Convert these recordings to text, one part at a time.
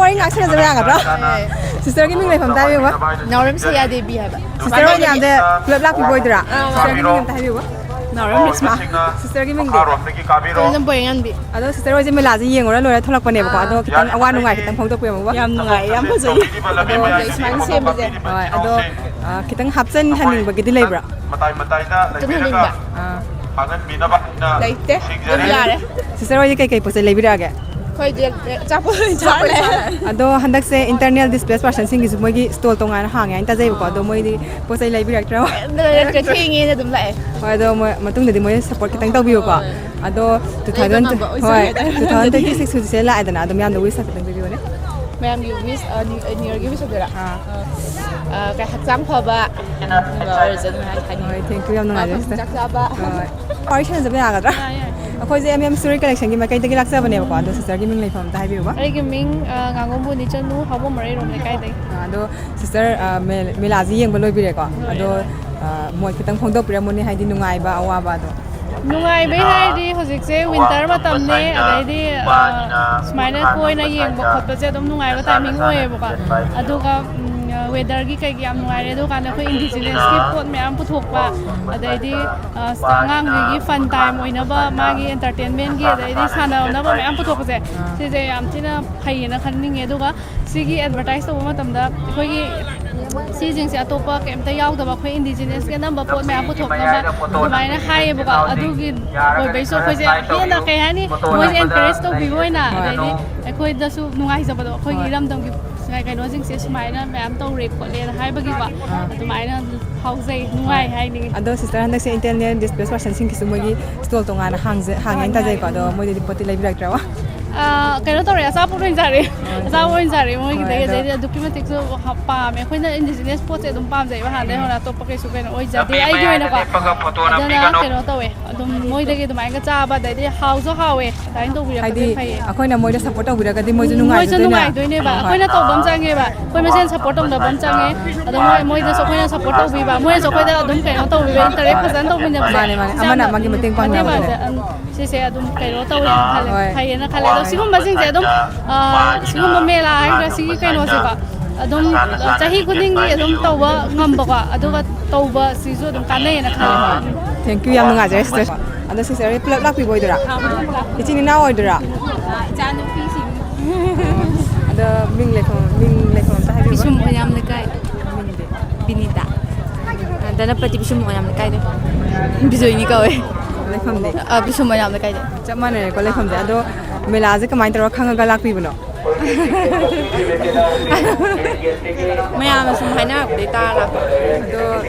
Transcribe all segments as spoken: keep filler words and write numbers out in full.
ꯑꯩ ꯉꯥꯛ ꯁꯥꯟꯅꯖꯕ ꯌꯥꯒꯗ꯭ꯔꯣ? ꯁꯤꯁꯇꯔꯒꯤ ꯃꯤꯡ ꯂꯩꯐꯝ ꯑꯝꯇ ꯍꯥꯏꯕꯤꯌꯨꯕ꯫ ꯅꯥꯎꯔꯦꯝ ꯁꯩꯌꯥꯗꯦꯕꯤ ꯍꯥꯏꯕ꯫ ꯁꯤꯁꯇꯔ ꯍꯣꯏ ꯃꯌꯥꯝꯁꯦ ꯄꯨꯂꯞ ꯂꯥꯛꯄꯤꯕ ꯑꯣꯏꯗꯣꯏꯔꯥ? ꯑꯥ, ꯁꯤꯁꯇꯔꯒꯤ ꯃꯤꯡ ꯑꯝꯇ ꯍꯥꯏꯕꯤꯌꯨꯕ꯫ ꯅꯥꯎꯔꯦꯝ ꯔꯦꯁꯃꯥ꯫ ꯁꯤꯁꯇꯔꯒꯤ ꯃꯤꯡꯗꯤ? ꯇꯣꯝꯖꯝ ꯄꯣꯏꯔꯩꯉꯥꯟꯕꯤ꯫ ꯑꯗꯣ ꯁꯤꯁꯇꯔ ꯍꯣꯏꯁꯦ ꯃꯦꯂꯥꯁꯦ ꯌꯦꯡꯉꯨꯔ ꯂꯣꯏꯔꯦ ꯊꯣꯛꯂꯛꯄꯅꯦꯕꯀꯣ꯫ ꯑꯗꯣ ꯈꯤꯇꯪ ꯑꯋꯥ ꯅꯨꯡꯉꯥꯏ ꯈꯤꯇꯪ ꯐꯣꯡꯗꯣꯛꯄꯤꯔꯝꯃꯨꯕ꯫ ꯌꯥꯝ ꯅꯨꯡꯉꯥꯏ, ꯌꯥꯝ ꯐꯖꯩ꯫ ꯑꯗꯣ ꯁꯨꯃꯥꯏꯅ ꯁꯦꯝꯕꯁꯦ꯫ ꯍꯣꯏ, ꯑꯗꯣ, ꯑ, ꯈꯤꯇꯪ ꯍꯥꯞꯆꯟꯍꯟꯅꯤꯡꯕꯒꯤꯗꯤ ꯂꯩꯕ꯭ꯔꯥ? ꯍꯥꯞꯆꯟꯍꯟꯅꯤꯡꯕ? ꯑꯥ꯫ ꯂꯩꯇꯦ꯫ ꯑꯗꯨꯝ ꯌꯥꯔꯦ꯫ ꯁꯤꯁꯇꯔ ꯍꯣꯏꯗꯤ ꯀꯩꯀꯩ ꯄꯣꯠ ꯆꯩ ꯂꯩꯕꯤꯔꯛꯑꯒꯦ? ꯑꯩꯈꯣꯏꯗꯤ ꯑꯆꯥꯄꯣꯠ ꯑꯣꯏꯅ ꯆꯥꯔꯦ꯫ ꯑꯗꯣ ꯍꯟꯗꯛꯁꯦ internally displaced personꯁꯤꯡꯒꯤꯁꯨ ꯃꯣꯏꯒꯤ stall ꯇꯣꯉꯥꯟꯅ ꯍꯥꯡꯉꯦ ꯍꯥꯏꯅ ꯇꯥꯖꯩꯕꯀꯣ꯫ ꯑꯗꯣ ꯃꯣꯏꯗꯤ ꯄꯣꯠ ꯆꯩ ꯂꯩꯕꯤꯔꯛꯇ꯭ꯔꯣ? ꯂꯩꯔꯛꯇ꯭ꯔꯦ, ꯊꯦꯡꯉꯦꯅ ꯑꯗꯨꯝ ꯂꯥꯛꯑꯦ꯫ ꯍꯣꯏ, ꯑꯗꯣ ꯃꯣꯏ ꯃꯇꯨꯡꯗꯗꯤ ꯃꯣꯏ support ꯈꯤꯇꯪ ꯇꯧꯕꯤꯌꯨꯀꯣ꯫ ꯍꯣꯏ꯫ ꯑꯗꯣ two thousand, ꯂꯩꯕ ꯉꯝꯕ ꯑꯣꯏꯖꯒꯦ꯫ ꯍꯣꯏ, two thousand twenty six ꯍꯧꯖꯤꯛꯁꯦ ꯂꯥꯛꯑꯦꯗꯅ, ꯑꯗꯣ ꯃꯌꯥꯝꯗ wish ꯈꯤꯇꯪ ꯄꯤꯕꯤꯌꯨꯅꯦ꯫ ꯃꯌꯥꯝꯒꯤ wish, ꯑ, new, new yearꯒꯤ wish ꯇꯧꯗꯣꯏꯔꯥ? ꯑꯥ꯫ ꯑ, ꯀꯩ, ꯍꯛꯆꯥꯡ ꯐꯕ, ꯑꯗꯨꯒ ꯑꯣꯏꯔꯁꯅꯨ ꯍꯥꯏ, ꯍꯥꯏꯅꯤꯡꯉꯤ꯫ ꯍꯣꯏ, thank you, ꯌꯥꯝ ꯅꯨꯡꯉꯥꯏꯖꯔꯦ, ꯑꯐꯕ sister꯫ ꯆꯤꯟꯖꯥꯛ ꯆꯥꯕ꯫ ꯍꯣꯏ꯫ ꯋꯥꯔꯤ ꯁꯥꯟꯅꯖꯕ ꯌꯥꯒꯗ꯭ꯔꯥ? ꯌꯥꯏ, ꯌꯥꯏ꯫ ꯑꯩꯈꯣꯏꯁꯦ M M Story Collectionꯒꯤ ꯃꯥꯏꯀꯩꯗꯒꯤ ꯂꯥꯛꯆꯕꯅꯦꯕꯀꯣ, ꯑꯗꯣ sisterꯒꯤ ꯃꯤꯡ ꯂꯩꯐꯝ ꯑꯝꯇ ꯍꯥꯏꯕꯤꯌꯨꯕ꯫ ꯑꯩꯒꯤ ꯃꯤꯡ, ꯑ, ꯉꯥꯉꯣꯝꯕꯨ ꯅꯤꯆꯅꯨ, ꯍꯥꯎꯕꯝ ꯃꯔꯩꯔꯣꯝ ꯂꯩꯀꯥꯏꯗꯒꯤ꯫ ꯑ, ꯑꯗꯣ sister, ꯑ, ꯃꯦ-, ꯃꯦꯂꯥꯁꯤ ꯌꯦꯡꯕ ꯂꯣꯏꯕꯤꯔꯦꯀꯣ? ꯂꯣꯏꯔꯦ, ꯑꯗꯣ, ꯂꯣꯏꯔꯦ꯫ ꯑ, ꯃꯣꯠ ꯈꯤꯇꯪ ꯐꯣꯡꯗꯣꯛꯄꯤꯔꯝꯃꯨꯅꯦ, ꯍꯥꯏꯗꯤ ꯅꯨꯡꯉꯥꯏꯕ, ꯑꯋꯥꯕ ꯑꯗꯣ꯫ ꯅꯨꯡꯉꯥꯏꯕꯩ ꯍꯥꯏꯔꯗꯤ ꯍꯧꯖꯤꯛꯁꯦ winter ꯃꯇꯝꯅꯦ, ꯑꯗꯩꯗꯤ, ꯑ, ꯁꯨꯃꯥꯏꯅ ꯀꯣꯏꯅ ꯌꯦꯡꯕ ꯈꯣꯠꯄꯁꯦ ꯑꯗꯨꯝ ꯅꯨꯡꯉꯥꯏꯕ timing ꯑꯣꯏꯌꯦꯕꯀꯣ꯫ ꯑꯗꯨꯒ, ꯎꯝ, weatherꯒꯤ ꯀꯩꯒꯤ ꯌꯥꯝ ꯅꯨꯡꯉꯥꯏꯔꯦ꯫ ꯑꯗꯨꯀꯥꯟꯗ ꯑꯩꯈꯣꯏ indigenousꯀꯤ ꯄꯣꯠ ꯃꯌꯥꯝ ꯄꯨꯊꯣꯛꯄ, ꯑꯗꯩꯗꯤ, ꯑ, ꯑꯉꯥꯡꯈꯩꯒꯤ fun time ꯑꯣꯏꯅꯕ, ꯃꯥꯒꯤ entertainmentꯀꯤ, ꯑꯗꯩꯗꯤ ꯁꯥꯟꯅꯅꯕ ꯃꯌꯥꯝ ꯄꯨꯊꯣꯛꯄꯁꯦ, ꯁꯤꯁꯦ ꯌꯥꯝ ꯊꯤꯅ ꯐꯩꯌꯦꯅ ꯈꯟꯅꯤꯡꯉꯦ꯫ ꯑꯗꯨꯒ ꯁꯤꯒꯤ advertise ꯇꯧꯕ ꯃꯇꯝꯗ ꯑꯩꯈꯣꯏꯒꯤ ꯁꯤꯁꯤꯡꯁꯦ ꯑꯇꯣꯞꯄ ꯀꯩꯝꯇ ꯌꯥꯎꯗꯕ, ꯑꯩꯈꯣꯏ indigenousꯀꯤ ꯑꯅꯝꯕ ꯄꯣꯠ ꯃꯌꯥꯝ ꯄꯨꯊꯣꯛꯅꯕ ꯑꯗꯨꯃꯥꯏꯅ ꯍꯥꯏꯌꯦꯕꯀꯣ꯫ ꯑꯗꯨꯒꯤ ꯑꯣꯏꯕꯩꯁꯨ ꯑꯩꯈꯣꯏꯁꯦ ꯌꯥꯝ ꯍꯦꯟꯅ, ꯀꯩ ꯍꯥꯏꯅꯤ, ꯃꯣꯏꯁꯦ encourage ꯇꯧꯕꯤꯕ ꯑꯣꯏꯅ, ꯍꯣꯏ꯫ ꯑꯗꯩꯗꯤ ꯑꯩꯈꯣꯏꯗꯁꯨ ꯅꯨꯡꯉꯥꯏꯖꯕꯗꯣ, ꯑꯩꯈꯣꯏꯒꯤ ꯍꯣꯏ꯫ ꯏꯔꯝꯗꯝꯒꯤ ꯀꯩꯅꯣꯁꯤꯡꯁꯦ ꯁꯨꯃꯥꯏꯅ ꯃꯌꯥꯝ ꯇꯧꯔꯦ ꯈꯣꯠꯂꯦꯅ ꯍꯥꯏꯕꯒꯤꯀꯣ, ꯑꯥ꯫ ꯑꯗꯨꯃꯥꯏꯅ ꯐꯥꯎꯖꯩ, ꯅꯨꯡꯉꯥꯏ ꯍꯣꯏ꯫ ꯍꯥꯏꯅꯤꯡꯉꯤ꯫ ꯑꯗꯣ sister, ꯍꯟꯗꯛꯁꯦ internally displaced personꯁꯤꯡꯒꯤꯁꯨ ꯃꯣꯏꯒꯤ stall ꯇꯣꯉꯥꯟꯅ ꯍꯥꯡꯖ-, ꯍꯥꯡꯉꯦꯅ ꯇꯥꯖꯩꯀꯣ, ꯑꯗꯣ ꯃꯣꯏꯗꯗꯤ ꯄꯣꯠꯇꯤ ꯂꯩꯕꯤꯔꯛꯇ꯭ꯔꯕ? ꯑꯥ, ꯀꯩꯅꯣ ꯇꯧꯔꯦ, ꯑꯆꯥꯄꯣꯠ ꯑꯣꯏꯅ ꯆꯥꯔꯦ꯫ ꯍꯣꯏ꯫ ꯑꯆꯥꯄꯣꯠ ꯑꯣꯏꯅ ꯆꯥꯔꯦ ꯃꯣꯏꯒꯤꯗꯒꯤ, ꯍꯣꯏ, ꯑꯗꯣ ꯑꯗꯩꯗꯤ ꯑꯗꯨꯛꯀꯤ ꯃꯇꯤꯛꯁꯨ ꯍ-, ꯄꯥꯝꯃꯦ꯫ ꯑꯩꯈꯣꯏꯅ indigenoous ꯄꯣꯠꯁꯦ ꯑꯗꯨꯝ ꯄꯥꯝꯖꯩꯕ ꯍꯥꯟꯅꯗꯩ ꯎꯝ꯫ ꯍꯧꯅ, ꯑꯇꯣꯞꯄ ꯀꯩꯁꯨ ꯀꯩꯅꯣ ꯑꯣꯏꯖꯗꯦ ꯑꯩꯒꯤ ꯑꯣꯏꯅꯀꯣ꯫ ꯑꯗꯨꯅ ꯀꯩꯅꯣ ꯇꯧꯋꯦ, ꯑꯗꯨꯝ ꯃꯣꯏꯗꯒꯤ ꯑꯗꯨꯃꯥꯏꯅ ꯆꯥꯕ, ꯑꯗꯩꯗꯤ ꯍꯥꯎꯁꯨ ꯍꯥꯎꯋꯦ, ꯑꯗꯨꯃꯥꯏꯅ ꯇꯧꯕꯤꯔꯛꯄꯁꯦ ꯍꯥꯏꯗꯤ ꯐꯩꯌꯦ꯫ ꯑꯩꯈꯣꯏꯅ ꯃꯣꯏꯗ support ꯇꯧꯕꯤꯔꯒꯗꯤ ꯃꯣꯏꯁꯨ ꯎꯝ, ꯃꯣꯏꯁꯨ ꯅꯨꯡꯉꯥꯏꯖꯗꯣꯏꯅꯦ꯫ ꯅꯨꯡꯉꯥꯏꯗꯣꯏꯅꯦꯕ꯫ ꯍꯣꯏ, ꯍꯣꯏ꯫ ꯑꯩꯈꯣꯏꯅ ꯇꯧꯕ ꯑꯃ ꯆꯪꯉꯦꯕ, ꯑꯩꯈꯣꯏ ꯃꯁꯦꯟ support ꯇꯧꯅꯕ ꯑꯃ ꯆꯪꯉꯦ꯫ ꯑꯗꯣ ꯃꯣꯏ, ꯃꯣꯏꯗꯁꯨ ꯑꯩꯈꯣꯏꯅ support ꯇꯧꯕꯤꯕ, ꯃꯣꯏꯅꯁꯨ ꯑꯩꯈꯣꯏꯗ ꯑꯗꯨꯝ ꯀꯩꯅꯣ ꯇꯧꯕꯤꯕ, interact ꯐꯖꯅ ꯇꯧꯃꯤꯟꯅꯕꯁꯦ꯫ ꯃꯥꯅꯦ, ꯃꯥꯅꯦ꯫ ꯁꯤ ꯑꯃꯅ ꯌꯥꯝꯅ, ꯑꯃꯒꯤ ꯃꯇꯦꯡ ꯎꯝ, ꯄꯥꯡꯅꯕꯗꯨꯅꯦ꯫ ꯃꯥꯅꯦꯕ꯫ ꯎꯝ, ꯁꯤꯁꯦ ꯑꯗꯨꯝ ꯀꯩꯅꯣ ꯇꯧꯋꯦꯅ ꯈꯜꯂꯦ, ꯍꯣꯏ꯫ ꯐꯩꯌꯦꯅ ꯈꯜꯂꯦ꯫ ꯑꯗꯣ ꯁꯤꯒꯨꯝꯕꯁꯤꯡꯁꯦ ꯑꯗꯨꯝ, ꯑ, ꯁꯤꯒꯨꯝꯕ ꯃꯦꯂꯥ ꯍꯥꯏꯒꯗ꯭ꯔꯥ, ꯁꯤꯒꯤ ꯀꯩꯅꯣꯁꯦꯀꯣ, ꯑꯗꯨꯝ, ꯑ, ꯆꯍꯤ ꯈꯨꯗꯤꯡꯒꯤ ꯑꯗꯨꯝ ꯇꯧꯕ ꯉꯝꯕꯀꯣ, ꯑꯗꯨꯒ ꯇꯧꯕꯁꯤꯁꯨ ꯑꯗꯨꯝ ꯀꯥꯟꯅꯩꯌꯦꯅ ꯈꯜꯂꯦ꯫ Thank you, ꯌꯥꯝ ꯅꯨꯡꯉꯥꯏꯖꯔꯦ sister꯫ ꯑꯗꯣ sister ꯄꯨꯂꯞ ꯂꯥꯛꯄꯤꯕ ꯑꯣꯏꯗꯣꯏꯔꯥ? ꯏꯆꯤꯟ ꯏꯅꯥꯎ ꯑꯣꯏꯗꯣꯏꯔꯥ? ꯏꯆꯥꯅꯨꯄꯤꯁꯤꯡ꯫ ꯑꯗꯣ ꯃꯤꯡ ꯂꯩꯐꯝ, ꯃꯤꯡ ꯂꯩꯐꯝ ꯑꯝꯇ ꯍꯥꯏꯕꯤꯌꯨꯕ? ꯄꯤꯁꯨꯝ ꯑꯣꯏꯅꯥꯝ ꯂꯩꯀꯥꯏ꯫ ꯃꯤꯡꯗꯤ? ꯕꯤꯅꯤꯇꯥ꯫ ꯑ, ꯗꯅꯄꯇꯤ ꯄꯤꯁꯨꯝ ꯑꯣꯏꯅꯥꯝ ꯂꯩꯀꯥꯏꯗꯩ꯫ ꯕꯤꯖꯣꯏꯅꯤ ꯀꯧꯋꯦ꯫ ꯂꯩꯐꯝꯗꯤ? ꯑ, ꯄꯤꯁꯨꯝ ꯑꯣꯏꯅꯥꯝ ꯂꯩꯀꯥꯏꯗꯩ꯫ ꯆꯞ ꯃꯥꯟꯅꯔꯦꯀꯣ ꯂꯩꯐꯝꯁꯦ꯫ ꯑꯗꯣ ꯃꯦꯂꯥꯁꯦ ꯀꯃꯥꯏꯅ ꯇꯧꯔꯒ ꯈꯪꯉꯒ ꯂꯥꯛꯄꯤꯕꯅꯣ? ꯃꯌꯥꯝꯅ ꯁꯨꯝ ꯍꯥꯏꯅꯔꯛꯄꯗꯩ ꯇꯥꯔ ꯂꯥꯛꯄ꯫ ꯑꯗꯣ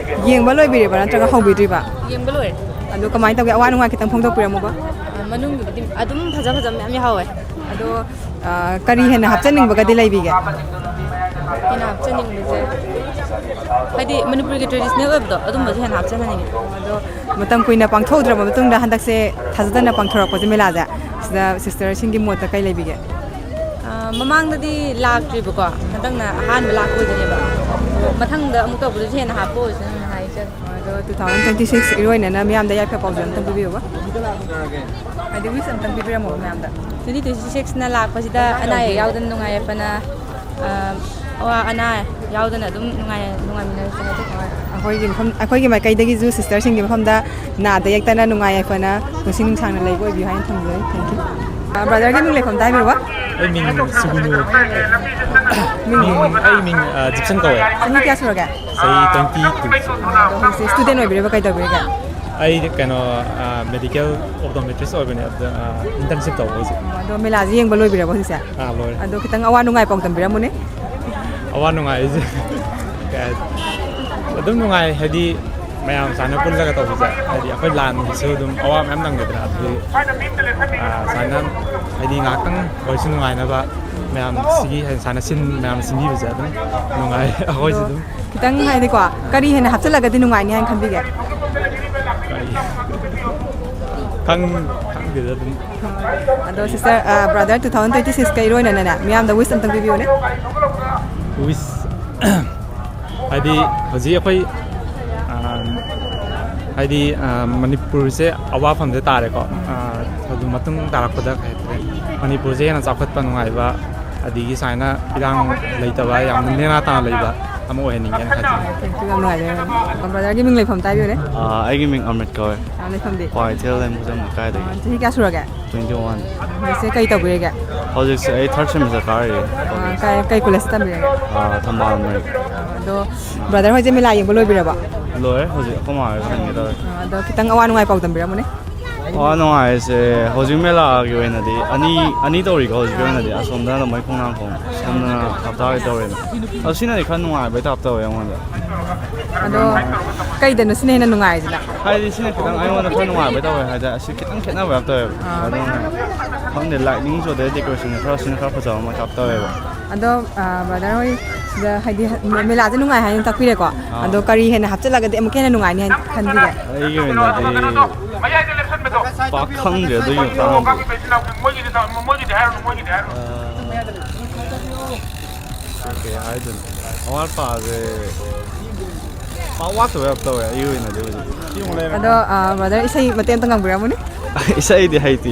ꯌꯦꯡꯕ ꯂꯣꯏꯕꯤꯔꯤꯕ ꯅꯠꯇ꯭ꯔꯒ ꯍꯧꯕꯤꯗ꯭ꯔꯤꯕ? ꯌꯦꯡꯕ ꯂꯣꯏꯔꯦ꯫ ꯑꯗꯣ ꯀꯃꯥꯏꯅ ꯇꯧꯒꯦ? ꯑꯋꯥ ꯅꯨꯡꯉꯥꯏ ꯈꯤꯇꯪ ꯐꯣꯡꯗꯣꯛꯄꯤꯔꯝꯃꯨꯕ꯫ ꯑ, ꯃꯅꯨꯡꯗꯨꯕꯨꯗꯤ ꯑꯗꯨꯝ ꯐꯖ ꯐꯖꯕ ꯃꯌꯥꯝ ꯌꯥꯎꯍꯧꯋꯦ꯫ ꯑꯗꯣ, ꯑ, ꯀꯔꯤ ꯍꯦꯟꯅ ꯍꯥꯞꯆꯅꯤꯡꯕꯒꯗꯤ ꯂꯩꯕꯤꯒꯦ? ꯍꯦꯟꯅ ꯍꯥꯞꯆꯅꯤꯡꯕꯁꯦ, ꯍꯥꯏꯗꯤ ꯃꯅꯤꯄꯨꯔꯒꯤ traditional ꯑꯣꯏꯕꯗꯣ, ꯑꯗꯨꯝꯕꯁꯦ ꯍꯦꯟꯅ ꯍꯥꯞꯆꯅꯤꯡꯉꯦ꯫ ꯑꯗꯣ ꯃꯇꯝ ꯀꯨꯏꯅ ꯄꯥꯡꯊꯣꯛꯎꯗ꯭ꯔꯕ ꯃꯇꯨꯡꯗ ꯍꯟꯗꯛꯁꯦ ꯊꯥꯖꯗꯅ ꯄꯥꯡꯊꯣꯔꯛꯄꯁꯦ, ꯃꯦꯂꯥꯁꯦ, ꯁꯤꯗ sisterꯁꯤꯡꯒꯤ ꯃꯣꯠꯇ ꯀꯩ ꯂꯩꯕꯤꯒꯦ? ꯑ, ꯃꯃꯥꯡꯗꯗꯤ ꯂꯥꯛꯇ꯭ꯔꯤꯕꯀꯣ, ꯍꯟꯗꯛꯅ ꯑꯍꯥꯟꯕ ꯂꯥꯛꯄ ꯑꯣꯏꯗꯣꯏꯅꯦꯕ꯫ ꯃꯊꯪꯗ ꯑꯃꯨꯛ ꯇꯧꯕꯗꯁꯨ ꯍꯦꯟꯅ ꯍꯥꯞꯄ ꯑꯣꯏꯁꯅꯨ ꯍꯥꯏꯖꯒꯦ꯫ ꯑꯗꯣ two thousand twenty six ꯏꯔꯣꯏꯅꯅ ꯃꯤꯌꯥꯝꯗ ꯌꯥꯏꯐ ꯄꯥꯎꯖꯦꯜ ꯑꯝꯇꯪ ꯄꯤꯕꯤꯌꯨꯕ꯫ ꯍꯥꯏꯗꯤ wish ꯑꯝꯇꯪ ꯄꯤꯕꯤꯔꯝꯃꯣ ꯃꯌꯥꯝꯗ꯫ Twenty twenty sixꯅ ꯂꯥꯛꯄꯁꯤꯗ ꯑꯅꯥ ꯑꯌꯦꯛ ꯌꯥꯎꯗꯅ ꯅꯨꯡꯉꯥꯏ ꯌꯥꯏꯐꯅ, ꯑ, ꯑꯋꯥ ꯑꯅꯥ ꯌꯥꯎꯗꯅ ꯑꯗꯨꯝ ꯅꯨꯡꯉꯥꯏ-, ꯅꯨꯡꯉꯥꯏꯃꯤꯟꯅꯔꯁꯦ ꯍꯥꯏꯖꯒꯦ꯫ ꯑꯩꯈꯣꯏꯒꯤ ꯃꯐꯝ, ꯑꯩꯈꯣꯏꯒꯤ ꯃꯥꯏꯀꯩꯗꯒꯤꯁꯨ sisterꯁꯤꯡꯒꯤ ꯃꯐꯝꯗ ꯅꯥꯗ ꯌꯦꯛꯇꯅ ꯅꯨꯡꯉꯥꯏ ꯌꯥꯏꯐꯅ ꯄꯨꯟꯁꯤ ꯅꯨꯡꯁꯥꯡꯅ ꯂꯩꯕ ꯑꯣꯏꯕꯤꯌꯨ ꯍꯥꯏꯅ ꯊꯝꯖꯔꯤ꯫ Thank you꯫ ꯑ, brotherꯒꯤ ꯃꯤꯡ ꯂꯩꯐꯝꯗ ꯍꯥꯏꯕꯤꯔꯨꯕ? ꯑꯩ ꯃꯤꯡ ꯁꯨꯒꯨꯅꯨ꯫ ꯃꯤꯡꯗꯤ? ꯃꯤꯡ, ꯑꯩ ꯃꯤꯡ, ꯑ, ꯖꯤꯞꯁꯟ ꯀꯧꯋꯦ꯫ ꯆꯍꯤ ꯀꯌꯥ ꯁꯨꯔꯒꯦ? ꯆꯍꯤ twenty two꯫ ꯑꯗꯣ ꯍꯧꯖꯤꯛꯁꯦ student ꯑꯣꯏꯕꯤꯔꯤꯕ, ꯀꯩ ꯇꯧꯕꯤꯔꯤꯒꯦ? ꯑꯩ ꯀꯩꯅꯣ, ꯑ, medical optometrist ꯑꯣꯏꯕꯅꯦ, ꯑꯗꯨꯗ, ꯑ, internship ꯇꯧꯕ ꯍꯧꯖꯤꯛ꯫ ꯑꯗꯣ ꯃꯦꯂꯥꯁꯦ ꯌꯦꯡꯕ ꯂꯣꯏꯕꯤꯔꯕꯣ ꯍꯧꯖꯤꯛꯁꯦ? ꯑꯥ, ꯂꯣꯏꯔꯦ꯫ ꯑꯗꯣ ꯈꯤꯇꯪ ꯑꯋꯥ ꯅꯨꯡꯉꯥꯏ ꯄꯥꯎꯗꯝꯕꯤꯔꯝꯃꯨꯅꯦ꯫ ꯑꯋꯥ ꯅꯨꯡꯉꯥꯏꯁꯦ ꯀꯩ ꯍꯥꯏ-, ꯑꯗꯨꯝ ꯅꯨꯡꯉꯥꯏ, ꯍꯥꯏꯗꯤ ꯃꯌꯥꯝ ꯁꯨꯃꯥꯏꯅ ꯄꯨꯜꯂꯒ ꯇꯧꯕꯁꯦ, ꯍꯥꯏꯗꯤ ꯑꯩꯈꯣꯏ ꯂꯥꯟꯒꯤꯁꯨ ꯑꯗꯨꯝ ꯑꯋꯥ ꯃꯌꯥꯝ ꯅꯪꯉꯦꯗꯅ, ꯑꯗꯨꯗꯤ, ꯑꯥ, ꯁꯨꯃꯥꯏꯅ ꯍꯥꯏꯗꯤ ꯉꯥꯏꯍꯥꯛꯇꯪ ꯑꯣꯏꯔꯁꯨ ꯅꯨꯡꯉꯥꯏꯅꯕ ꯃꯌꯥꯝ ꯁꯤꯒꯤ ꯍꯥꯏꯗꯤ ꯁꯨꯃꯥꯏꯅ ꯁꯤꯟ ꯃꯌꯥꯝ ꯁꯤꯟꯕꯤꯕꯁꯦ ꯑꯗꯨꯝ ꯅꯨꯡꯉꯥꯏ ꯑꯩꯈꯣꯏꯁꯨ ꯑꯗꯣ ꯑꯗꯨꯝ꯫ ꯈꯤꯇꯪ ꯍꯥꯏꯗꯤꯀꯣ, ꯀꯔꯤ ꯍꯦꯟꯅ ꯍꯥꯞꯆꯤꯜꯂꯒꯗꯤ ꯅꯨꯡꯉꯥꯏꯅꯤ ꯍꯥꯏꯅ ꯈꯟꯕꯤꯒꯦ? ꯀꯔꯤ? ꯈꯪ-, ꯈꯪꯗꯦꯗ ꯑꯗꯨꯝ꯫ ꯑꯗꯣ sister, ꯑ, brother two thousand twenty sixꯀ ꯏꯔꯣꯏꯅꯅꯅꯦ ꯃꯤꯌꯥꯝꯗ wish ꯑꯝꯇꯪ ꯄꯤꯕꯤꯌꯨꯅꯦ꯫ Wish ꯍꯥꯏꯗꯤ ꯍꯧꯖꯤꯛ ꯑꯩꯈꯣꯏ, ꯑ, ꯍꯥꯏꯗꯤ, ꯑ, ꯃꯅꯤꯄꯨꯔꯁꯦ ꯑꯋꯥꯐꯝꯗ ꯇꯥꯔꯦꯀꯣ꯫ ꯑ, ꯃꯇꯨꯡ ꯇꯥꯔꯛꯄꯗ ꯀꯩ ꯍꯥꯏꯇꯥꯔꯦ, ꯃꯅꯤꯄꯨꯔꯁꯦ ꯍꯦꯟꯅ ꯆꯥꯎꯈꯠꯄ ꯅꯨꯡꯉꯥꯏꯕ, ꯑꯗꯒꯤ ꯁꯨꯃꯥꯏꯅ ꯏꯔꯥꯡ ꯂꯩꯇꯕ, ꯌꯥꯝꯅ ꯅꯦꯅꯥ ꯇꯥꯅ ꯂꯩꯕ ꯑꯃ ꯑꯣꯏꯍꯟꯅꯤꯡꯉꯦꯅ ꯈꯜꯂꯤ꯫ Thank you, ꯌꯥꯝ ꯅꯨꯡꯉꯥꯏꯖꯔꯦ꯫ ꯕ꯭ꯔꯗꯔꯒꯤ ꯃꯤꯡ ꯂꯩꯐꯝ ꯇꯥꯕꯤꯔꯦ? ꯑꯥ, ꯑꯩꯒꯤ ꯃꯤꯡ ꯑꯃ꯭ꯔꯤꯠ ꯀꯧꯋꯦ꯫ ꯑꯥ, ꯂꯩꯐꯝꯗꯤ? ꯀ꯭ꯋꯥꯀꯩꯊꯦꯜ ꯂꯩꯃꯖꯝ ꯂꯩꯀꯥꯏꯗꯒꯤ꯫ ꯑꯥ, ꯆꯍꯤ ꯀꯌꯥ ꯁꯨꯔꯒꯦ? Twenty one꯫ ꯍꯧꯖꯤꯛꯁꯦ ꯀꯩ ꯇꯧꯕꯤꯔꯤꯒꯦ? ꯍꯧꯖꯤꯛꯁꯦ ꯑꯩ third semester ꯀꯥꯔꯤꯌꯦ꯫ ꯑꯥ, ꯀꯩ, ꯀꯩ ꯀꯣꯂꯦꯖꯇ ꯇꯝꯕꯤꯔꯤꯒꯦ? ꯑꯥ, ꯊꯝꯕꯥꯜ ꯃꯔꯤꯛ꯫ ꯑꯗꯣ ꯕ꯭ꯔꯗꯔ ꯍꯣꯏꯁꯦ ꯃꯦꯂꯥ ꯌꯦꯡꯕ ꯂꯣꯏꯕꯤꯔꯕꯣ? ꯂꯣꯏꯔꯦ, ꯍꯧꯖꯤꯛ ꯑꯩꯈꯣꯏ ꯃꯥ ꯍꯣꯏꯗ ꯍꯪꯒꯦ ꯇꯧꯔꯦ꯫ ꯑꯥ, ꯑꯗꯣ ꯈꯤꯇꯪ ꯑꯋꯥ ꯅꯨꯡꯉꯥꯏ ꯄꯥꯎ ꯇꯝꯕꯤꯔꯝꯃꯨꯅꯦ꯫ ꯑꯋꯥ ꯅꯨꯡꯉꯥꯏꯁꯦ ꯍꯧꯖꯤꯛ ꯃꯦꯂꯥꯒꯤ ꯑꯣꯏꯅꯗꯤ ꯑꯅꯤ, ꯑꯅꯤ ꯇꯧꯔꯤꯀꯣ ꯍꯧꯖꯤꯛꯀꯤ ꯑꯣꯏꯅꯗꯤ꯫ ꯑꯁꯣꯝꯗꯅ ꯃꯣꯏ ꯈꯣꯡꯅꯥꯡꯈꯣꯡ, ꯁꯣꯝꯗꯅ ꯍꯞꯇꯥꯒꯤ ꯇꯧꯔꯦꯅ꯫ ꯑꯗꯣ ꯁꯤꯅꯗꯤ ꯈꯔ ꯅꯨꯡꯉꯥꯏꯕꯩ ꯇꯥꯏꯞ ꯇꯧꯋꯦ ꯑꯩꯉꯣꯟꯗ꯫ ꯑꯗꯣ ꯀꯩꯗꯅꯣ ꯁꯤꯅ ꯍꯦꯟꯅ ꯅꯨꯡꯉꯥꯏꯔꯤꯁꯤꯅ? ꯍꯥꯏꯗꯤ ꯁꯤꯅ ꯈꯤꯇꯪ ꯑꯩꯉꯣꯟꯗ ꯈꯔ ꯅꯨꯡꯉꯥꯏꯕꯩ ꯇꯧꯋꯦ ꯍꯥꯏꯗꯤ ꯑꯁꯤ ꯈꯤꯇꯪ ꯈꯦꯠꯅꯕ ꯌꯥꯝ ꯇꯧꯋꯦꯕ꯫ ꯑꯥ꯫ ꯑꯗꯨꯅ ꯈꯪꯗꯦ, ꯂꯥꯏꯠꯅꯤꯡꯁꯨ ꯑꯗꯩ ꯗꯦꯀꯣꯔꯦꯁꯟꯁꯨ ꯈꯔ ꯁꯤꯅ ꯈꯔ ꯐꯖꯕ ꯑꯃ ꯇꯥꯏꯞ ꯇꯧꯋꯦꯕ꯫ ꯑꯗꯣ, ꯑꯥ, ꯕ꯭ꯔꯗꯔ ꯍꯣꯏ ꯁꯤꯗ ꯍꯥꯏꯗꯤ ꯃꯦꯂꯥꯁꯦ ꯅꯨꯡꯉꯥꯏ ꯍꯥꯏꯅ ꯇꯥꯛꯄꯤꯔꯦꯀꯣ꯫ ꯑꯥ꯫ ꯑꯗꯣ ꯀꯔꯤ ꯍꯦꯟꯅ ꯍꯥꯞꯆꯤꯜꯂꯒꯗꯤ ꯑꯃꯨꯛꯀ ꯍꯦꯟꯅ ꯅꯨꯡꯉꯥꯏꯅꯤ ꯍꯥꯏꯅ ꯈꯟꯕꯤꯒꯦ? ꯑꯩꯒꯤ ꯑꯣꯏꯅꯗꯤ ꯄꯥꯛ ꯈꯪꯗ꯭ꯔꯦ ꯑꯗꯨꯒꯤ ꯃꯇꯥꯡꯗꯗꯤ꯫ ꯑꯥ, ꯀꯩ ꯍꯥꯏꯗꯣꯏꯅꯣ? ꯑꯋꯥꯠ ꯑꯄꯥꯁꯦ ꯄꯥꯛ ꯋꯥꯠꯇꯕ ꯌꯥꯝ ꯇꯧꯋꯦ ꯑꯩꯒꯤ ꯑꯣꯏꯅꯗꯤ ꯍꯧꯖꯤꯛ꯫ ꯑꯗꯣ, ꯑ, ꯕ꯭ꯔꯗꯔ, ꯏꯁꯩ ꯃꯇꯦꯛ ꯑꯝꯇ ꯉꯪꯕꯤꯔꯝꯃꯨꯅꯦ꯫ ꯏꯁꯩꯗꯤ ꯍꯩꯇꯦ꯫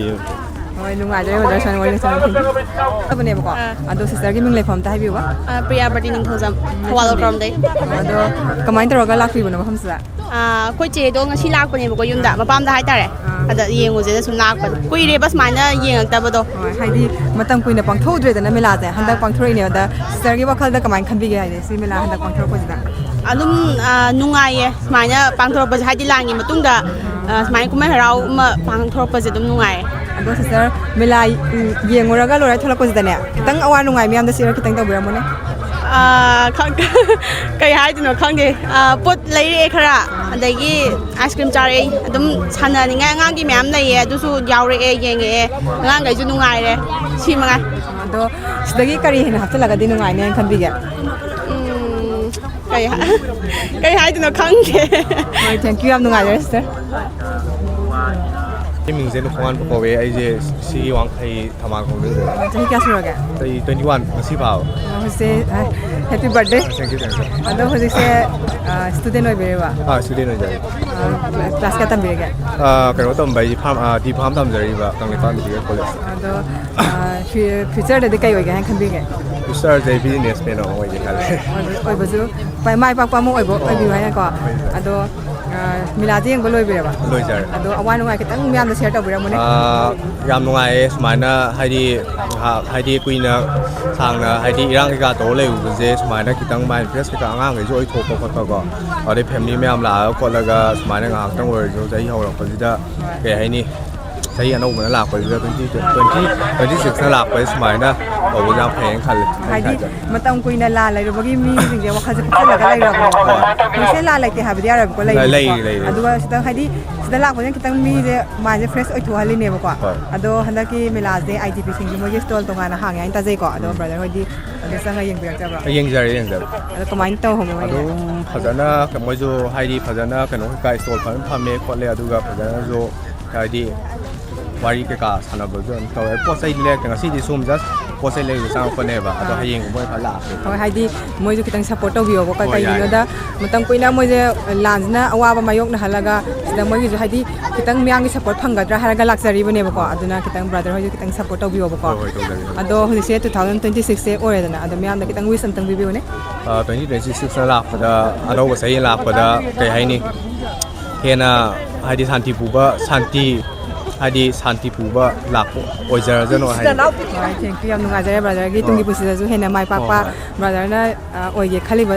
ꯍꯣꯏ, ꯅꯨꯡꯉꯥꯏꯖꯔꯦ ꯕ꯭ꯔꯗꯔ, ꯁꯨꯃꯥꯏꯅ ꯋꯥꯔꯤ ꯁꯥꯟꯅꯕ ꯐꯪꯕꯅꯦꯕꯀꯣ꯫ ꯑꯥ꯫ ꯑꯗꯣ ꯁꯤꯁꯇꯔꯒꯤ ꯃꯤꯡ ꯂꯩꯐꯝ ꯑꯝꯇ ꯍꯥꯏꯕꯤꯌꯨꯕ꯫ ꯑꯥ, ꯄ꯭ꯔꯤꯌꯥꯕꯇꯤ ꯅꯤꯡꯊꯧꯖꯝ, ꯊꯧꯕꯥꯜ ꯎꯈ꯭ꯔꯣꯝꯗꯩ꯫ ꯑꯗꯣ ꯀꯃꯥꯏꯅ ꯇꯧꯔꯒ ꯂꯥꯛꯄꯤꯕꯅꯣ ꯃꯐꯝꯁꯤꯗ? ꯑꯥ, ꯑꯩꯈꯣꯏ ꯆꯦꯗꯣ ꯉꯁꯤ ꯂꯥꯛꯄꯅꯦꯕꯀꯣ, ꯌꯨꯝꯗ, ꯃꯄꯥꯝꯗ ꯍꯥꯏꯇꯥꯔꯦ꯫ ꯑꯥ꯫ ꯑꯗ ꯌꯦꯡꯉꯨꯁꯦꯅ ꯁꯨꯝ ꯂꯥꯛꯄꯅꯦ꯫ ꯀꯨꯏꯔꯦꯕ ꯁꯨꯃꯥꯏꯅ ꯌꯦꯡꯉꯛꯇꯕꯗꯣ꯫ ꯍꯣꯏ, ꯍꯥꯏꯗꯤ ꯃꯇꯝ ꯀꯨꯏꯅ ꯄꯥꯡꯊꯣꯛꯎꯗ꯭ꯔꯦꯗꯅ ꯃꯦꯂꯥꯁꯦ, ꯍꯟꯗꯛ ꯑꯥ꯫ ꯄꯥꯡꯊꯣꯔꯛꯏꯅꯦ꯫ ꯑꯗ ꯁꯤꯁꯇꯔꯒꯤ ꯋꯥꯈꯜꯗ ꯀꯃꯥꯏꯅ ꯈꯟꯕꯤꯒꯦ, ꯍꯥꯏꯗꯤ ꯁꯤ ꯃꯦꯂꯥ ꯍꯟꯗꯛ ꯄꯥꯡꯊꯣꯔꯛꯄꯁꯤꯗ? ꯑꯗꯨꯝ, ꯑꯥ, ꯅꯨꯡꯉꯥꯏꯌꯦ ꯁꯨꯃꯥꯏꯅ ꯄꯥꯡꯊꯣꯔꯛꯄꯁꯦ, ꯍꯥꯏꯗꯤ ꯂꯥꯟꯒꯤ ꯃꯇꯨꯡꯗ, ꯑꯥ, ꯁꯨꯃꯥꯏꯅ ꯀꯨꯝꯍꯩ ꯍꯔꯥꯎ ꯑꯃ ꯄꯥꯡꯊꯣꯔꯛꯄꯁꯦ ꯑꯗꯨꯝ ꯅꯨꯡꯉꯥꯏꯌꯦ꯫ ꯑꯗꯣ ꯁꯤꯁꯇꯔ, ꯃꯦꯂꯥ, ꯎꯝ, ꯌꯦꯡꯉꯨꯔꯒ ꯂꯣꯏꯔ ꯊꯣꯛꯂꯛꯄꯁꯤꯗꯅꯦ, ꯈꯤꯇꯪ ꯑꯋꯥ ꯅꯨꯡꯉꯥꯏ ꯃꯌꯥꯝꯗ share ꯈꯤꯇꯪ ꯇꯧꯕꯤꯔꯝꯃꯨꯅꯦ꯫ ꯑꯥ, ꯈꯪ-, ꯀꯩ ꯍꯥꯏꯗꯣꯏꯅꯣ ꯈꯪꯗꯦ꯫ ꯑꯥ, ꯄꯣꯠ ꯂꯩꯔꯛꯑꯦ ꯈꯔ, ꯑꯗꯒꯤ ice cream ꯆꯥꯔꯛꯑꯦ꯫ ꯑꯗꯨꯝ ꯁꯥꯟꯅꯅꯤꯡꯉꯥꯏ ꯑꯉꯥꯡꯒꯤ ꯃꯌꯥꯝ ꯂꯩꯌꯦ, ꯑꯗꯨꯁꯨ ꯌꯥꯎꯔꯛꯑꯦ, ꯌꯦꯡꯉꯛꯑꯦ꯫ ꯑꯉꯥꯡꯈꯩꯁꯨ ꯅꯨꯡꯉꯥꯏꯔꯦ꯫ ꯁꯤ ꯃꯉꯥꯏ꯫ ꯑꯗꯣ ꯁꯤꯗꯒꯤ ꯀꯔꯤ ꯍꯦꯟꯅ ꯍꯥꯞꯆꯤꯜꯂꯒꯗꯤ ꯅꯨꯡꯉꯥꯏꯅꯤ ꯍꯥꯏꯅ ꯈꯟꯕꯤꯒꯦ? ꯎꯝ, ꯀꯩ ꯍꯥ-, ꯀꯩ ꯍꯥꯏꯗꯣꯏꯅꯣ ꯈꯪꯗꯦ꯫ ꯍꯣꯏ, thank you, ꯌꯥꯝ ꯅꯨꯡꯉꯥꯏꯖꯔꯦ ꯁꯤꯁꯇꯔ꯫ ꯑꯩ ꯃꯤꯡꯁꯦ ꯅꯨꯄꯥꯉꯥꯟꯕ ꯀꯧꯋꯦ꯫ ꯑꯩꯁꯦ ꯁꯤꯒꯤ ꯋꯥꯡꯈꯩ ꯊꯝꯕꯥꯜ ꯈꯣꯡꯗꯩ꯫ ꯆꯍꯤ ꯀꯌꯥ ꯁꯨꯔꯒꯦ? ꯑꯩ twenty one, ꯉꯁꯤ ꯐꯥꯎꯕ꯫ ꯑꯣ, ꯍꯧꯖꯤꯛꯁꯦ, ꯑ, happy birthday꯫ Thank you, thank you꯫ ꯑꯗꯣ ꯍꯧꯖꯤꯛꯁꯦ, ꯑ, student ꯑꯣꯏꯕꯤꯔꯤꯕ? ꯑꯥ, student ꯑꯣꯏꯖꯔꯤ꯫ ꯑ, class ꯀꯌꯥ ꯇꯝꯕꯤꯔꯤꯒꯦ? ꯑ, ꯀꯩꯅꯣ ꯇꯝꯕ, ꯑꯩ farm, ꯑ, D farm ꯇꯝꯖꯔꯤꯕ Kangleipak medical college꯫ ꯑꯗꯣ, ꯑ, ꯐ꯭ꯌꯨ-, future ꯗꯗꯤ ꯀꯩ ꯑꯣꯏꯒꯦ ꯍꯥꯏꯅ ꯈꯟꯕꯤꯒꯦ? Future ꯁꯦ business man ꯑꯃ ꯑꯣꯏꯒꯦ ꯈꯜꯂꯦ꯫ ꯑꯣꯏꯕ-, ꯑꯣꯏꯕꯁꯨ ꯃꯥꯏ ꯄꯥꯛꯄ ꯑꯃ ꯑꯣꯏꯕ, ꯑꯣꯏꯕꯤꯌꯨ ꯍꯥꯏꯅꯀꯣ꯫ ꯑꯗꯣ, ꯑ, ꯃꯦꯂꯥꯗꯤ ꯌꯦꯡꯕ ꯂꯣꯏꯕꯤꯔꯕ? ꯂꯣꯏꯖꯔꯦ꯫ ꯑꯗꯣ ꯑꯋꯥ ꯅꯨꯡꯉꯥꯏ ꯈꯤꯇꯪ ꯃꯌꯥꯝꯗ share ꯇꯧꯕꯤꯔꯝꯃꯨꯅꯦ꯫ ꯑ, ꯌꯥꯝ ꯅꯨꯡꯉꯥꯏꯌꯦ ꯁꯨꯃꯥꯏꯅ, ꯍꯥꯏꯗꯤ, ꯉꯥꯏꯍꯥꯛ, ꯍꯥꯏꯗꯤ ꯀꯨꯏꯅ ꯁꯥꯡꯅ, ꯍꯥꯏꯗꯤ ꯏꯔꯥꯡ ꯀꯩꯀꯥ ꯇꯧꯔ ꯂꯩꯔꯨꯕꯁꯦ, ꯁꯨꯃꯥꯏꯅ ꯈꯤꯇꯪ mind fresh ꯀꯩꯀꯥ ꯑꯉꯥꯡꯈꯩꯁꯨ ꯑꯣꯏꯊꯣꯛꯄ ꯈꯣꯠꯄꯀꯣ, ꯑꯗꯩ family ꯃꯌꯥꯝ ꯂꯥꯛꯑꯒ ꯈꯣꯠꯂꯒ ꯁꯨꯃꯥꯏꯅ ꯉꯥꯏꯍꯥꯛꯇꯪ ꯑꯣꯏꯔꯁꯨ ꯆꯍꯤ ꯍꯧꯔꯛꯄꯁꯤꯗ, ꯀꯩ ꯍꯥꯏꯅꯤ, ꯆꯍꯤ ꯑꯅꯧꯕꯅ ꯂꯥꯛꯄꯁꯤꯗ, twenty, twenty, twenty six ꯅ ꯂꯥꯛꯄꯁꯦ ꯁꯨꯃꯥꯏꯅ ꯇꯧꯕꯁꯦ ꯌꯥꯝ ꯐꯩꯌꯦꯅ ꯈꯜꯂꯦ ꯑꯩ ꯍꯥꯏꯗꯤ ꯁꯥꯏꯠꯇ꯫ ꯃꯇꯝ ꯀꯨꯏꯅ ꯂꯥꯟ ꯂꯩꯔꯨꯕꯒꯤ ꯃꯤꯁꯤꯡꯁꯦ ꯋꯥꯈꯜꯁꯦ ꯐꯛꯆꯜꯂꯒ ꯂꯩꯔꯕꯅꯦꯕꯀꯣ꯫ ꯍꯣꯏ꯫ ꯍꯧꯖꯤꯛꯁꯦ ꯂꯥꯟ ꯂꯩꯇꯦ ꯍꯥꯏꯕꯗꯤ ꯌꯥꯔꯣꯏꯕꯀꯣ, ꯂꯩ-, ꯂꯩꯔꯤꯕꯀꯣ꯫ ꯂꯩꯔꯤ, ꯂꯩꯔꯤ꯫ ꯑꯗꯨꯒ ꯁꯤꯗ ꯍꯥꯏꯗꯤ ꯁꯤꯗ ꯂꯥꯛꯄꯁꯤꯅ ꯈꯤꯇꯪ ꯃꯤꯁꯦ mindꯁꯦ fresh ꯑꯣꯏꯊꯣꯛꯍꯜꯂꯤꯅꯦꯕꯀꯣ꯫ ꯍꯣꯏ꯫ ꯑꯗꯣ ꯍꯟꯗꯛꯀꯤ ꯃꯦꯂꯥꯁꯦ I D P ꯁꯤꯡꯒꯤ ꯃꯣꯏꯒꯤ stall ꯇꯣꯉꯥꯟꯅ ꯍꯥꯡꯉꯦ ꯍꯥꯏꯅ ꯇꯥꯖꯩꯀꯣ꯫ ꯑꯗꯣ ꯎꯝ꯫ Brother ꯍꯣꯏꯗꯤ ꯑꯗꯨ ꯆꯪꯉ ꯌꯦꯡꯕꯤꯔꯛꯇꯕ꯭ꯔꯣ? ꯌꯦꯡꯖꯔꯦ, ꯌꯦꯡꯖꯔꯦ꯫ ꯑꯗꯣ ꯀꯃꯥꯏꯅ ꯇꯧꯍꯧꯒꯦ ꯃꯣꯏꯒꯤ? ꯑꯗꯨꯝ ꯐꯖꯅ ꯃꯣꯏꯁꯨ ꯍꯥꯏꯗꯤ ꯐꯖꯅ ꯀꯩꯅꯣ ꯀꯩꯀꯥ stall ꯐꯖꯅ ꯐꯝꯃꯦ ꯈꯣꯠꯂꯦ, ꯑꯗꯨꯒ ꯐꯖꯅꯁꯨ ꯍꯥꯏꯗꯤ ꯋꯥꯔꯤ ꯀꯩꯀꯥ ꯁꯥꯟꯅꯕꯁꯨ ꯑꯗꯨꯝ ꯇꯧꯋꯦ꯫ ꯄꯣꯠ ꯆꯩ ꯂꯩꯔꯛꯇꯦ꯫ ꯉꯁꯤꯗꯤ ꯁꯨꯝ just ꯄꯣꯠ ꯆꯩ ꯂꯩꯕ ꯆꯪꯉꯛꯄꯅꯦꯕ꯫ ꯑꯗꯣ ꯑꯥ꯫ ꯍꯌꯦꯡꯒꯨꯝꯕ ꯑꯣꯏꯅ ꯐꯠ ꯂꯥꯛꯑꯁꯦ꯫ ꯍꯣꯏ, ꯍꯥꯏꯗꯤ ꯃꯣꯏꯁꯨ ꯈꯤꯇꯪ support ꯇꯧꯕꯤꯌꯣꯕꯀꯣ꯫ ꯍꯣꯏ, ꯌꯥꯏ, ꯀꯩꯒꯤꯅꯣꯗ ꯌꯥꯏ꯫ ꯃꯇꯝ ꯀꯨꯏꯅ ꯃꯣꯏꯁꯦ ꯂꯥꯟꯁꯤꯅ ꯑꯋꯥꯕ ꯃꯥꯌꯣꯛꯅꯍꯜꯂꯒ ꯁꯤꯗ ꯃꯣꯏꯒꯤꯁꯨ ꯍꯥꯏꯗꯤ ꯈꯤꯇꯪ ꯃꯤꯌꯥꯝꯒꯤ support ꯐꯪꯒꯗ꯭ꯔꯥ ꯍꯥꯏꯔꯒ ꯂꯥꯛꯆꯔꯤꯕꯅꯦꯕꯀꯣ꯫ ꯑꯗꯨꯅ ꯈꯤꯇꯪ brother ꯍꯣꯏꯁꯨ ꯈꯤꯇꯪ support ꯇꯧꯕꯤꯌꯣꯕꯀꯣ꯫ ꯍꯣꯏ, ꯍꯣꯏ, ꯇꯧꯖꯒꯦ, ꯇꯧꯖꯒꯦ꯫ ꯑꯗꯣ ꯍꯧꯖꯤꯛꯁꯦ two thousand twenty six ꯁꯦ ꯑꯣꯏꯔꯦꯗꯅ, ꯑꯗꯣ ꯃꯤꯌꯥꯝꯗ ꯈꯤꯇꯪ wish ꯑꯝꯇꯪ ꯄꯤꯕꯤꯌꯨꯅꯦ꯫ ꯑ, twenty twenty six ꯅ ꯂꯥꯛꯄꯗ, ꯑꯅꯧꯕ ꯆꯍꯤ ꯂꯥꯛꯄꯗ ꯀꯩ ꯍꯥꯏꯅꯤ, ꯍꯦꯟꯅ ꯍꯥꯏꯗꯤ ꯁꯥꯟꯇꯤ ꯄꯨꯕ, ꯁꯥꯟꯇꯤ, ꯍꯥꯏꯗꯤ ꯁꯥꯟꯇꯤ ꯄꯨꯕ ꯂꯥꯛꯄ ꯑꯣꯏꯖꯔꯖꯅꯣ ꯍꯥꯏꯗꯤ꯫ ꯍꯣꯏ, thank you꯫ ꯌꯥꯝ ꯅꯨꯡꯉꯥꯏꯖꯔꯦ brother ꯒꯤ ꯇꯨꯡꯒꯤ ꯍꯣꯏ꯫ ꯄꯨꯟꯁꯤꯗꯁꯨ ꯍꯦꯟꯅ ꯃꯥꯏ ꯄꯥꯛꯄ, ꯍꯣꯏ, ꯍꯣꯏ꯫ Brother ꯅ, ꯑ, ꯑꯣꯏꯒꯦ ꯈꯜꯂꯤꯕ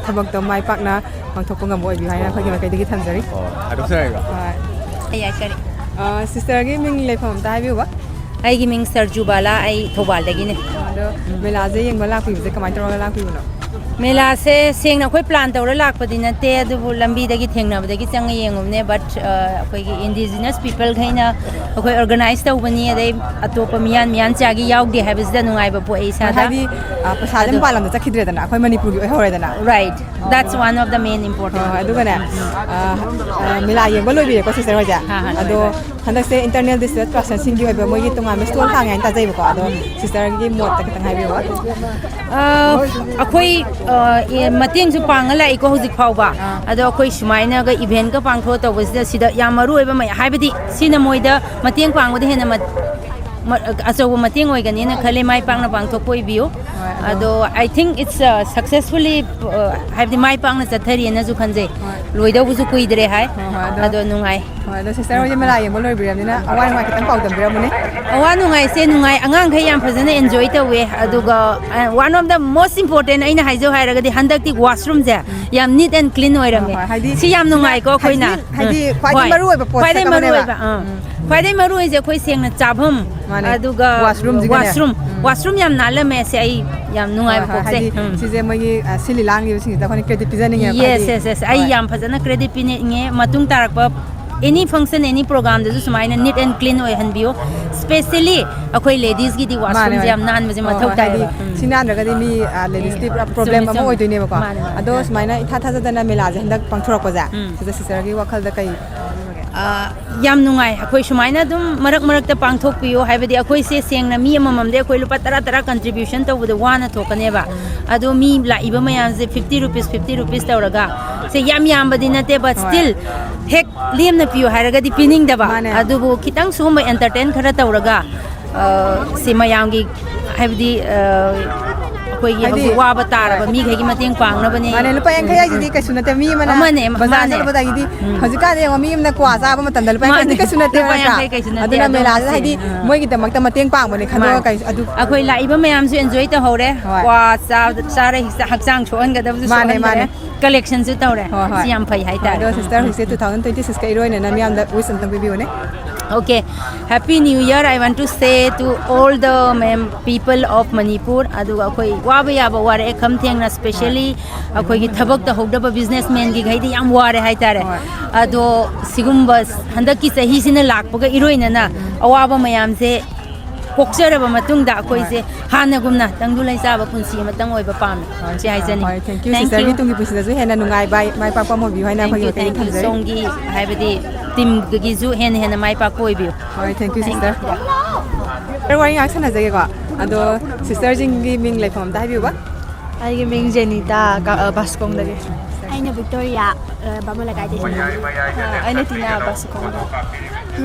ꯊꯕꯛꯇꯣ ꯃꯥꯏ ꯄꯥꯛꯅ ꯄꯥꯡꯊꯣꯛꯄ ꯉꯝꯕ ꯑꯣꯏꯕꯤꯌꯨ ꯍꯥꯏꯅ ꯑꯩꯈꯣꯏꯒꯤ ꯃꯥꯏꯀꯩꯗꯒꯤ ꯊꯝꯖꯔꯤ꯫ ꯍꯣꯏ꯫ ꯍꯥꯏꯗꯣꯛꯆꯔꯒꯦꯀꯣ꯫ ꯍꯣꯏ꯫ ꯑꯩ ꯌꯥꯏ, ꯁꯥꯔꯤ꯫ ꯑ, sister ꯒꯤ ꯃꯤꯡ ꯂꯩꯐꯝ ꯑꯝꯇ ꯍꯥꯏꯕꯤꯌꯨꯕ꯫ ꯑꯩꯒꯤ ꯃꯤꯡ ꯁꯔꯖꯨ ꯕꯥꯂꯥ, ꯑꯩ ꯊꯧꯕꯥꯜꯗꯒꯤꯅꯦ꯫ ꯑꯗꯣ ꯃꯦꯂꯥꯁꯦ ꯌꯦꯡꯕ ꯂꯥꯛꯄꯤꯕꯁꯦ ꯀꯃꯥꯏꯅ ꯇꯧꯔꯒ ꯂꯥꯛꯄꯤꯕꯅꯣ? ꯃꯦꯂꯥꯁꯦ ꯁꯦꯡꯅ ꯑꯩꯈꯣꯏ plan ꯇꯧꯔ ꯂꯥꯛꯄꯗꯤ ꯅꯠꯇꯦ, ꯑꯗꯨꯕꯨ ꯂꯝꯕꯤꯗꯒꯤ ꯊꯦꯡꯅꯕꯗꯒꯤ ꯆꯪꯉ ꯌꯦꯡꯉꯨꯕꯅꯦ꯫ But, ꯑ, ꯑꯩꯈꯣꯏꯒꯤ indigenous people ꯈꯩꯅ ꯑꯩꯈꯣꯏ organize ꯇꯧꯕꯅꯤ, ꯑꯗꯩ ꯑꯇꯣꯞꯄ ꯃꯤꯌꯥꯟ ꯃꯤꯌꯥꯟ ꯆꯥꯒꯤ ꯌꯥꯎꯗꯦ ꯍꯥꯏꯕꯁꯤꯗ ꯅꯨꯡꯉꯥꯏꯕ ꯄꯣꯛꯑꯦ ꯏꯁꯥꯗ꯫ ꯍꯥꯏꯗꯤ, ꯑ, ꯄꯩꯁꯥꯁꯦ ꯑꯗꯣ ꯃꯄꯥꯟ ꯂꯝꯗ ꯆꯠꯈꯤꯗ꯭ꯔꯦꯗꯅ, ꯑꯩꯈꯣꯏ ꯃꯅꯤꯄꯨꯔꯒꯤ ꯑꯣꯏꯍꯧꯔꯦꯗꯅ꯫ Right, that's one of the main important ꯍꯣꯏ, ꯍꯣꯏ, ꯑꯗꯨꯒꯅꯦ, ꯑ, ꯑ, ꯃꯦꯂꯥ ꯌꯦꯡꯕ ꯂꯣꯏꯕꯤꯔꯦꯀꯣ sister ꯍꯣꯏꯁꯦ? ꯍꯥ, ꯍꯥ, ꯑꯗꯣ ꯂꯣꯏꯔꯦ꯫ ꯍꯟꯗꯛꯁꯦ ꯏꯟꯇꯔꯅꯦꯜ ꯗꯤꯁꯦꯕꯜ ꯄꯥꯔꯁꯟꯁꯤꯡꯒꯤ ꯑꯣꯏꯕ ꯃꯣꯏꯒꯤ ꯇꯣꯉꯥꯟꯕ ꯁ꯭ꯇꯣꯜ ꯍꯥꯡꯉꯦ ꯍꯥꯏꯅ ꯇꯥꯖꯩꯕꯀꯣ, ꯑꯗꯣ ꯁꯤꯁꯇꯔꯒꯤ ꯃꯣꯠꯇ ꯈꯤꯇꯪ ꯍꯥꯏꯕꯤꯌꯨ꯫ ꯑ, ꯑꯩꯈꯣꯏ ꯑ, ꯑꯦ, ꯃꯇꯦꯡꯁꯨ ꯄꯥꯡꯉ ꯂꯥꯛꯏꯀꯣ ꯍꯧꯖꯤꯛ ꯐꯥꯎꯕ꯫ ꯑꯥ꯫ ꯑꯗꯣ ꯑꯩꯈꯣꯏ ꯁꯨꯃꯥꯏꯅꯒ ꯏꯚꯦꯟꯠꯀ ꯄꯥꯡꯊꯣꯛꯑ ꯇꯧꯕꯁꯤꯗ ꯁꯤꯗ ꯌꯥꯝ ꯃꯔꯨ ꯑꯣꯏꯕ ꯃꯌꯥꯝ, ꯍꯥꯏꯕꯗꯤ ꯁꯤꯅ ꯃꯣꯏꯗ ꯃꯇꯦꯡ ꯄꯥꯡꯕꯗ ꯍꯦꯟꯅ ꯃ- ꯃ- ꯑꯆꯧꯕ ꯃꯇꯦꯡ ꯑꯣꯏꯒꯅꯤꯅ ꯈꯜꯂꯦ ꯃꯥꯏ ꯄꯥꯛꯅ ꯄꯥꯡꯊꯣꯛꯄ ꯑꯣꯏꯕꯤꯌꯨ꯫ ꯍꯣꯏ, ꯑꯗꯣ ꯑꯗꯣ I think it's successfully, ꯍꯥꯏꯕꯗꯤ ꯃꯥꯏ ꯄꯥꯛꯅ ꯆꯠꯊꯔꯤꯅ ꯁꯨ ꯈꯟꯖꯩ꯫ ꯍꯣꯏ꯫ ꯂꯣꯏꯗꯧꯕꯁꯨ ꯀꯨꯏꯗ꯭ꯔꯦ ꯍꯥꯏ꯫ ꯍꯣꯏ, ꯍꯣꯏ, ꯑꯗꯣ ꯑꯗꯣ ꯅꯨꯡꯉꯥꯏ꯫ ꯍꯣꯏ, ꯑꯗꯣ ꯁꯤꯁꯇꯔ ꯍꯣꯏꯗꯤ ꯃꯦꯂꯥ ꯌꯦꯡꯕ ꯂꯣꯏꯕꯤꯔꯕꯅꯤꯅ ꯑꯋꯥ ꯅꯨꯡꯉꯥꯏ ꯈꯤꯇꯪ ꯄꯥꯎꯗꯝꯕꯤꯔꯝꯃꯨꯅꯦ꯫ ꯑꯋꯥ ꯅꯨꯡꯉꯥꯏꯁꯦ ꯅꯨꯡꯉꯥꯏ, ꯑꯉꯥꯡꯈꯩ ꯌꯥꯝ ꯐꯖꯅ ꯑꯦꯟꯖꯣꯏ ꯇꯧꯋꯦ꯫ ꯑꯗꯨꯒ one of the most important ꯑꯩꯅ ꯍꯥꯏꯖꯧ ꯍꯥꯏꯔꯒꯗꯤ ꯍꯟꯗꯛꯇꯤ ꯋꯥꯁꯔꯨꯝꯁꯦ ꯌꯥꯝ ꯅꯤꯠ ꯑꯦꯟ ꯀ꯭ꯂꯤꯟ ꯑꯣꯏꯔꯝꯃꯦ꯫ ꯍꯣꯏ, ꯍꯥꯏꯗꯤ ꯁꯤ ꯌꯥꯝ ꯅꯨꯡꯉꯥꯏꯀꯣ ꯑꯩꯈꯣꯏꯅ꯫ ꯍꯥꯏꯗꯤ ꯎꯝ꯫ ꯈ꯭ꯋꯥꯏꯗꯒꯤ ꯍꯣꯏ꯫ ꯃꯔꯨ ꯑꯣꯏꯕ ꯄꯣꯠꯁꯛ ꯈ꯭ꯋꯥꯏꯗꯒꯤ ꯃꯔꯨ ꯑꯃꯅꯦꯕ꯫ ꯑꯣꯏꯕ ꯑꯥ꯫ ꯈ꯭ꯋꯥꯏꯗꯒꯤ ꯃꯔꯨ ꯑꯣꯏꯁꯦ ꯑꯩꯈꯣꯏ ꯁꯦꯡꯅ ꯆꯥꯐꯝ꯫ ꯃꯥꯅꯦ꯫ ꯑꯗꯨꯒ ꯋꯥꯁꯔꯨꯝꯁꯤꯒꯅꯦ꯫ ꯋꯥꯁꯔꯨꯝ ꯎꯝ꯫ ꯋꯥꯁꯔꯨꯝ ꯌꯥꯝ ꯅꯥꯜꯂꯝꯃꯦ ꯁꯦ ꯑꯩ ꯌꯥꯝ ꯍꯣꯏ, ꯅꯨꯡꯉꯥꯏꯕ ꯍꯣꯏ, ꯄꯣꯛꯆꯩ꯫ ꯍꯥꯏꯗꯤ ꯎꯝ꯫ ꯁꯤꯁꯦ ꯃꯣꯏꯒꯤ ꯑ, ꯁꯤꯜꯂꯤ ꯂꯥꯡꯂꯤꯕꯁꯤꯡꯁꯤꯗ ꯑꯩꯈꯣꯏꯅ ꯀ꯭ꯔꯦꯗꯤꯠ ꯄꯤꯖꯅꯤꯡꯉꯦꯕ꯫ ꯌꯦꯁ ꯍꯥꯏꯗꯤ ꯌꯦꯁ ꯌꯦꯁ ꯑꯩ ꯍꯣꯏ꯫ ꯌꯥꯝ ꯐꯖꯅ ꯀ꯭ꯔꯦꯗꯤꯠ ꯄꯤꯅꯤꯡꯉꯦ꯫ ꯃꯇꯨꯡ ꯇꯥꯔꯛꯄ ꯑꯦꯅꯤ ꯐꯪꯁꯟ ꯑꯦꯅꯤ ꯄ꯭ꯔꯣꯒꯥꯝꯗꯁꯨ ꯁꯨꯃꯥꯏꯅ ꯅꯤꯠ ꯑꯦꯟ ꯀ꯭ꯂꯤꯟ ꯑꯣꯏꯍꯟꯕꯤꯌꯨ꯫ ꯁ꯭ꯄꯦꯁꯤꯌꯦꯜꯂꯤ ꯑꯩꯈꯣꯏ ꯂꯦꯗꯤꯁꯀꯤꯗꯤ ꯃꯥꯅꯦ, ꯋꯥꯁꯔꯨꯝꯁꯦ ꯃꯥꯅꯦ꯫ ꯌꯥꯝ ꯅꯥꯟꯕꯁꯦ ꯍꯣꯏ, ꯃꯊꯧ ꯍꯣꯏ, ꯍꯥꯏꯗꯤ ꯇꯥꯏꯌꯦꯕ꯫ ꯎꯝ꯫ ꯁꯤ ꯅꯥꯟꯗ꯭ꯔꯒꯗꯤ ꯃꯤ, ꯑ, ꯂꯦꯗꯤꯁꯇꯤ ꯎꯝ꯫ ꯄꯨꯔꯥ ꯆꯨꯝꯃꯦ, ꯄ꯭ꯔꯣꯕ꯭ꯂꯦꯝ ꯑꯃ ꯆꯨꯝꯃꯦ꯫ ꯑꯣꯏꯗꯣꯏꯅꯦꯕꯀꯣ꯫ ꯃꯥꯅꯦ, ꯃꯥꯅꯦ꯫ ꯑꯗꯣ ꯁꯨꯃꯥꯏꯅ ꯏꯊꯥ ꯊꯥꯖꯗꯅ ꯃꯦꯂꯥꯁꯦ ꯍꯟꯗꯛ ꯄꯥꯡꯊꯣꯔꯛꯄꯁꯦ, ꯎꯝ꯫ ꯁꯤꯗ ꯁꯤꯁꯇꯔꯒꯤ ꯋꯥꯈꯜꯗ ꯀꯩ ꯐꯥꯎꯕꯤꯕꯒꯦ? ꯑ, ꯌꯥꯝ ꯅꯨꯡꯉꯥꯏ꯫ ꯑꯩꯈꯣꯏ ꯁꯨꯃꯥꯏꯅ ꯑꯗꯨꯝ ꯃꯔꯛ ꯃꯔꯛꯇ ꯄꯥꯡꯊꯣꯛꯄꯤꯌꯨ, ꯍꯥꯏꯕꯗꯤ ꯑꯩꯈꯣꯏꯁꯦ ꯁꯦꯡꯅ ꯃꯤ ꯑꯃꯃꯝꯗ ꯑꯩꯈꯣꯏ ꯂꯨꯄꯥ ꯇꯔꯥ ꯇꯔꯥ ꯀꯟꯇ꯭ꯔꯤꯕ꯭ꯌꯨꯁꯟ ꯇꯧꯕꯗ ꯋꯥꯅ ꯊꯣꯛꯀꯅꯦꯕ꯫ ꯑꯗꯣ ꯃꯤ ꯂꯥꯛꯏꯕ ꯃꯌꯥꯝꯁꯦ ꯐꯤꯐꯇꯤ ꯔꯨꯄꯤꯁ, ꯐꯤꯐꯇꯤ ꯔꯨꯄꯤꯁ ꯇꯧꯔꯒ, ꯁꯦ ꯌꯥꯝ ꯌꯥꯝꯕꯗꯤ ꯅꯠꯇꯦ, ꯕꯠ ꯍꯣꯏ꯫ ꯁ꯭ꯇꯤꯜ ꯍꯦꯛ ꯂꯦꯝꯅ ꯄꯤꯌꯨ ꯍꯥꯏꯔꯒꯗꯤ ꯄꯤꯅꯤꯡꯗꯕ꯫ ꯃꯥꯅꯦ꯫ ꯑꯗꯨꯕꯨ ꯈꯤꯇꯪ ꯁꯤꯒꯨꯝꯕ ꯑꯦꯟꯇꯔꯇꯦꯟ ꯈꯔ ꯇꯧꯔꯒ, ꯑ, ꯁꯤ ꯃꯌꯥꯝꯒꯤ, ꯍꯥꯏꯕꯗꯤ, ꯑ, ꯑꯩꯈꯣꯏꯒꯤ ꯍꯥꯏꯗꯤ ꯍꯧꯖꯤꯛ ꯋꯥꯕ ꯇꯥꯔꯕ ꯃꯤꯈꯩꯒꯤ ꯃꯇꯦꯡ ꯄꯥꯡꯅꯕꯅꯦ꯫ ꯃꯥꯅꯦ, ꯂꯨꯄꯥ ꯌꯥꯡꯈꯩ ꯍꯥꯏꯁꯤꯗꯤ ꯀꯩꯁꯨ ꯅꯠꯇꯦ꯫ ꯃꯤ ꯑꯃꯅ ꯑꯃꯅꯦ, ꯕꯖꯥꯔ ꯃꯥꯅꯦ꯫ ꯆꯠꯂꯨꯕꯗ ꯍꯥꯏꯗꯤ ꯎꯝ꯫ ꯍꯧꯖꯤꯛꯀꯥꯟꯗꯤ ꯌꯦꯡꯉꯣ, ꯃꯤ ꯑꯃꯅ ꯀ꯭ꯋꯥ ꯆꯥꯕ ꯃꯇꯝꯗ ꯂꯨꯄꯥ ꯌꯥꯡꯈꯩꯗꯤ ꯃꯥꯅꯦ꯫ ꯀꯩꯁꯨ ꯅꯠꯇꯦ, ꯂꯨꯄꯥ ꯅꯠꯇ꯭ꯔꯥ? ꯌꯥꯡꯈꯩ ꯀꯩꯁꯨ ꯅꯠꯇꯦ, ꯑꯗꯨꯅ ꯑꯗꯣ ꯃꯦꯂꯥꯁꯤꯗ ꯃꯁꯤ-, ꯍꯥꯏꯗꯤ ꯑꯥ꯫ ꯃꯣꯏꯒꯤꯗꯃꯛꯇ ꯃꯇꯦꯡ ꯄꯥꯡꯕꯅꯦ ꯈꯟꯗꯣꯛꯑꯒ ꯃꯥꯅꯦ꯫ ꯀꯩ-, ꯑꯗꯨ ꯑꯩꯈꯣꯏ ꯂꯥꯛꯏꯕ ꯃꯌꯥꯝꯁꯨ ꯑꯦꯟꯖꯣꯏ ꯇꯧꯍꯧꯔꯦ꯫ ꯍꯣꯏ꯫ ꯀ꯭ꯋꯥ ꯆꯥ-, ꯆꯥꯔ ꯍꯛꯆꯥꯡ ꯁꯣꯛꯍꯟꯒꯗꯕꯁꯨ ꯃꯥꯅꯦ, ꯁꯣꯛꯍꯟꯗ꯭ꯔꯦ꯫ ꯃꯥꯅꯦ꯫ ꯀꯂꯦꯛꯁꯟꯁꯨ ꯇꯧꯔꯦ꯫ ꯍꯣꯏ, ꯍꯣꯏ꯫ ꯁꯤ ꯌꯥꯝ ꯐꯩ ꯍꯣꯏ, ꯍꯥꯏꯇꯥꯔꯦ꯫ ꯑꯗꯣ ꯁꯤꯁꯇꯔ, ꯎꯝ꯫ ꯍꯧꯖꯤꯛꯁꯦ ꯇꯨ ꯊꯥꯎꯖꯟ ꯇ꯭ꯋꯦꯟꯇꯤ ꯁꯤꯛꯁꯀ ꯏꯔꯣꯏꯅꯅ ꯃꯤꯌꯥꯝꯗ ꯋꯤꯁ ꯑꯝꯇꯪ ꯄꯤꯕꯤꯌꯨꯅꯦ꯫ Okay, Happy New Year. I want to say to all the mem-, people of Manipur. ꯑꯗꯨꯒ ꯑꯩꯈꯣꯏ ꯋꯥꯕ ꯌꯥꯕ ꯋꯥꯔꯛꯑꯦ ꯈꯝ ꯊꯦꯡꯅ, ꯁ꯭ꯄꯦꯁꯤꯌꯦꯜꯂꯤ ꯑꯩꯈꯣꯏꯒꯤ ꯊꯕꯛ ꯇꯧꯍꯧꯗꯕ ꯕꯤꯖꯤꯅꯦꯁꯃꯦꯟꯒꯤꯈꯩꯗꯤ ꯌꯥꯝ ꯋꯥꯔꯦ ꯍꯥꯏꯇꯥꯔꯦ꯫ ꯍꯣꯏ꯫ ꯑꯗꯣ ꯁꯤꯒꯨꯝꯕ ꯍꯟꯗꯛꯀꯤ ꯆꯍꯤꯁꯤꯅ ꯂꯥꯛꯄꯒ ꯏꯔꯣꯏꯅꯅ ꯑꯋꯥꯕ ꯃꯌꯥꯝꯁꯦ ꯀꯣꯛꯆꯔꯕ ꯃꯇꯨꯡꯗ ꯑꯩꯈꯣꯏꯁꯦ ꯍꯥꯟꯅꯒꯨꯝꯅ ꯇꯪꯗꯨ ꯂꯩꯆꯥꯕ ꯄꯨꯟꯁꯤ ꯑꯃꯇꯪ ꯑꯣꯏꯕ ꯄꯥꯝꯃꯤ꯫ ꯁꯤ ꯍꯥꯏꯖꯅꯤꯡꯉꯤ꯫ ꯍꯣꯏ, thank you, Thank you. ꯁꯤꯁꯇꯔꯒꯤ ꯇꯨꯡꯒꯤ ꯄꯨꯟꯁꯤꯗꯁꯨ ꯍꯦꯟꯅ ꯅꯨꯡꯉꯥꯏꯕ, ꯃꯥꯏ ꯄꯥꯛꯄ ꯑꯃ ꯑꯣꯏꯕꯤꯌꯨ ꯍꯥꯏꯅ Thank you, ꯑꯩꯈꯣꯏꯒꯤ ꯃꯥꯏꯀꯩꯗꯒꯤ thank you꯫ ꯊꯝꯖꯔꯤ꯫ ꯁꯣꯝꯒꯤ ꯍꯥꯏꯕꯗꯤ ꯇꯤꯝꯒꯤꯁꯨ ꯍꯦꯟꯅ ꯍꯦꯟꯅ ꯃꯥꯏ ꯄꯥꯛꯄ ꯑꯣꯏꯕꯤꯌꯨ꯫ ꯍꯣꯏ, thank you, sister. Sir, ꯋꯥꯔꯤ ꯉꯥꯏꯍꯥꯛ ꯁꯥꯟꯅꯖꯒꯦꯀꯣ꯫ ꯑꯗꯣ sisterꯁꯤꯡꯒꯤ ꯃꯤꯡ ꯂꯩꯐꯝ ꯑꯝꯇ ꯍꯥꯏꯕꯤꯌꯨꯕ꯫ ꯑꯩꯒꯤ ꯃꯤꯡ ꯖꯦꯅꯤꯇꯥ, ꯀ-, ꯑ, ꯕꯥꯁꯀꯣꯡꯗꯒꯤ꯫ ꯑꯩꯅ ꯕꯤꯛꯇꯣꯔꯤꯌꯥ, ꯑ, ꯕꯥꯃꯣꯟ ꯂꯩꯀꯥꯏꯗꯒꯤ꯫ ꯑ, ꯑꯩꯅ ꯇꯤꯅꯥ ꯕꯥꯁꯀꯣꯡꯗ꯫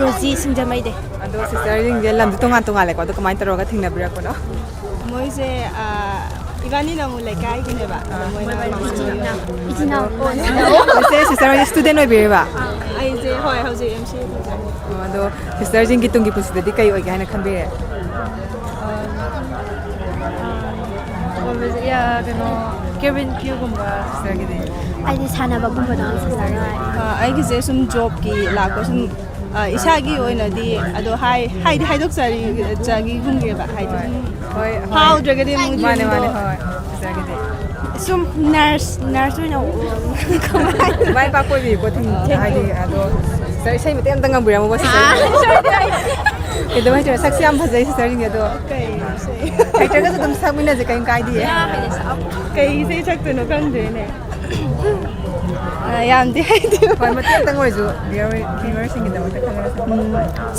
ꯔꯣꯖꯤ ꯁꯤꯡꯖꯃꯩꯗꯩ꯫ ꯑꯗꯣ sisterꯁꯤꯡꯁꯦ ꯂꯝꯗꯤ ꯇꯣꯉꯥꯟ ꯇꯣꯉꯥꯜꯂꯦꯀꯣ, ꯑꯗꯣ ꯀꯃꯥꯏꯅ ꯇꯧꯔꯒ ꯊꯦꯡꯅꯕꯤꯔꯛꯄꯅꯣ? ꯃꯣꯏꯁꯦ, ꯑ, ꯏꯕꯥꯅꯤꯅ ꯑꯃꯨꯛ ꯂꯩꯀꯥꯏꯒꯤꯅꯦꯕ꯫ ꯑꯗꯣ ꯃꯣꯏꯅ ꯃꯣꯏ ꯃꯣꯏ ꯃꯥꯁꯇꯔ ꯏꯆꯤꯟ ꯏꯅꯥꯎ꯫ ꯏꯆꯤꯟ ꯏꯅꯥꯎ꯫ ꯃꯁꯦ sister ꯍꯣꯏ student ꯑꯣꯏꯕꯤꯔꯤꯕ? ꯑꯩꯁꯦ, ꯍꯣꯏ, ꯍꯧꯖꯤꯛ M C A ꯇꯧꯖꯔꯤ꯫ ꯑꯣ, ꯑꯗꯣ sisterꯁꯤꯡꯒꯤ ꯇꯨꯡꯒꯤ ꯄꯨꯟꯁꯤꯗꯗꯤ ꯀꯩ ꯑꯣꯏꯒꯦ ꯍꯥꯏꯅ ꯈꯟꯕꯤꯔꯦ? ꯑꯣꯏꯕꯁꯦ, ꯌꯥ-, ꯀꯩꯅꯣ, cabin crewꯒꯨꯝꯕ꯫ Sisterꯒꯤꯗꯤ? ꯑꯩꯗꯤ ꯁꯥꯟꯅꯕꯒꯨꯝꯕꯗ ꯑꯣꯏꯅ ꯁꯥꯟꯅꯔꯦ꯫ ꯑ, ꯑꯩꯒꯤꯁꯦ ꯁꯨꯝ jobꯀꯤ ꯂꯥꯛꯄ ꯁꯨꯝ ꯑ, ꯏꯁꯥꯒꯤ ꯑꯣꯏꯅꯗꯤ ꯑꯗꯣ ꯍꯥꯏ-, ꯍꯥꯏꯗꯤ ꯍꯥꯏꯗꯣꯛꯆꯔꯤꯒꯨꯝꯒꯦꯕ, ꯍꯥꯏꯗꯤ ꯍꯣꯏ, ꯁꯨꯝ ꯍꯣꯏ, ꯍꯣꯏ꯫ ꯐꯥꯎꯗ꯭ꯔꯒꯗꯤ ꯑꯃꯨꯛ ꯃꯥꯅꯦ, ꯌꯨꯝꯗꯣ ꯃꯥꯅꯦ, ꯍꯣꯏ, ꯍꯣꯏ꯫ Sisterꯒꯤꯗꯤ? ꯁꯨꯝ nurse, nurse ꯑꯣꯏꯅ ꯃꯥꯏ ꯄꯥꯛꯄ ꯑꯣꯏꯕꯤꯌꯨꯀꯣ, ꯊꯨꯡ-, thank you꯫ ꯍꯥꯏꯗꯤ ꯑꯗꯣ sister ꯏꯁꯩ ꯃꯇꯦꯛ ꯑꯝꯇ ꯉꯪꯕꯤꯔꯝꯃꯨꯀꯣ, sister꯫ ꯑꯥ꯫ ꯀꯩꯗꯧ ꯍꯥꯏꯗꯣꯏꯅꯣ? ꯁꯛꯁꯦ ꯌꯥꯝ ꯐꯖꯩ sisterꯁꯤꯡꯒꯤ ꯑꯗꯣ꯫ ꯀꯩ ꯏꯁꯩ? ꯍꯩꯇ꯭ꯔꯒꯁꯨ ꯑꯗꯨꯝ ꯁꯛꯃꯤꯟꯅꯁꯦ, ꯀꯩꯝ ꯀꯥꯏꯗꯤꯌꯦ꯫ ꯀꯩ ꯏꯁꯩ ꯁꯛꯇꯣꯏꯅꯣ ꯈꯪꯗ꯭ꯔꯦꯅꯦ꯫ ꯑ, ꯌꯥꯝꯗꯤ ꯍꯩꯇꯦ꯫ ꯍꯣꯏ, ꯃꯇꯦꯛ ꯑꯝꯇꯪ ꯑꯣꯏꯔꯁꯨ viewer-, viewerꯁꯤꯡꯒꯤꯗꯃꯛꯇ ꯈꯪꯍꯜꯂꯁꯤ꯫ ꯎꯝ,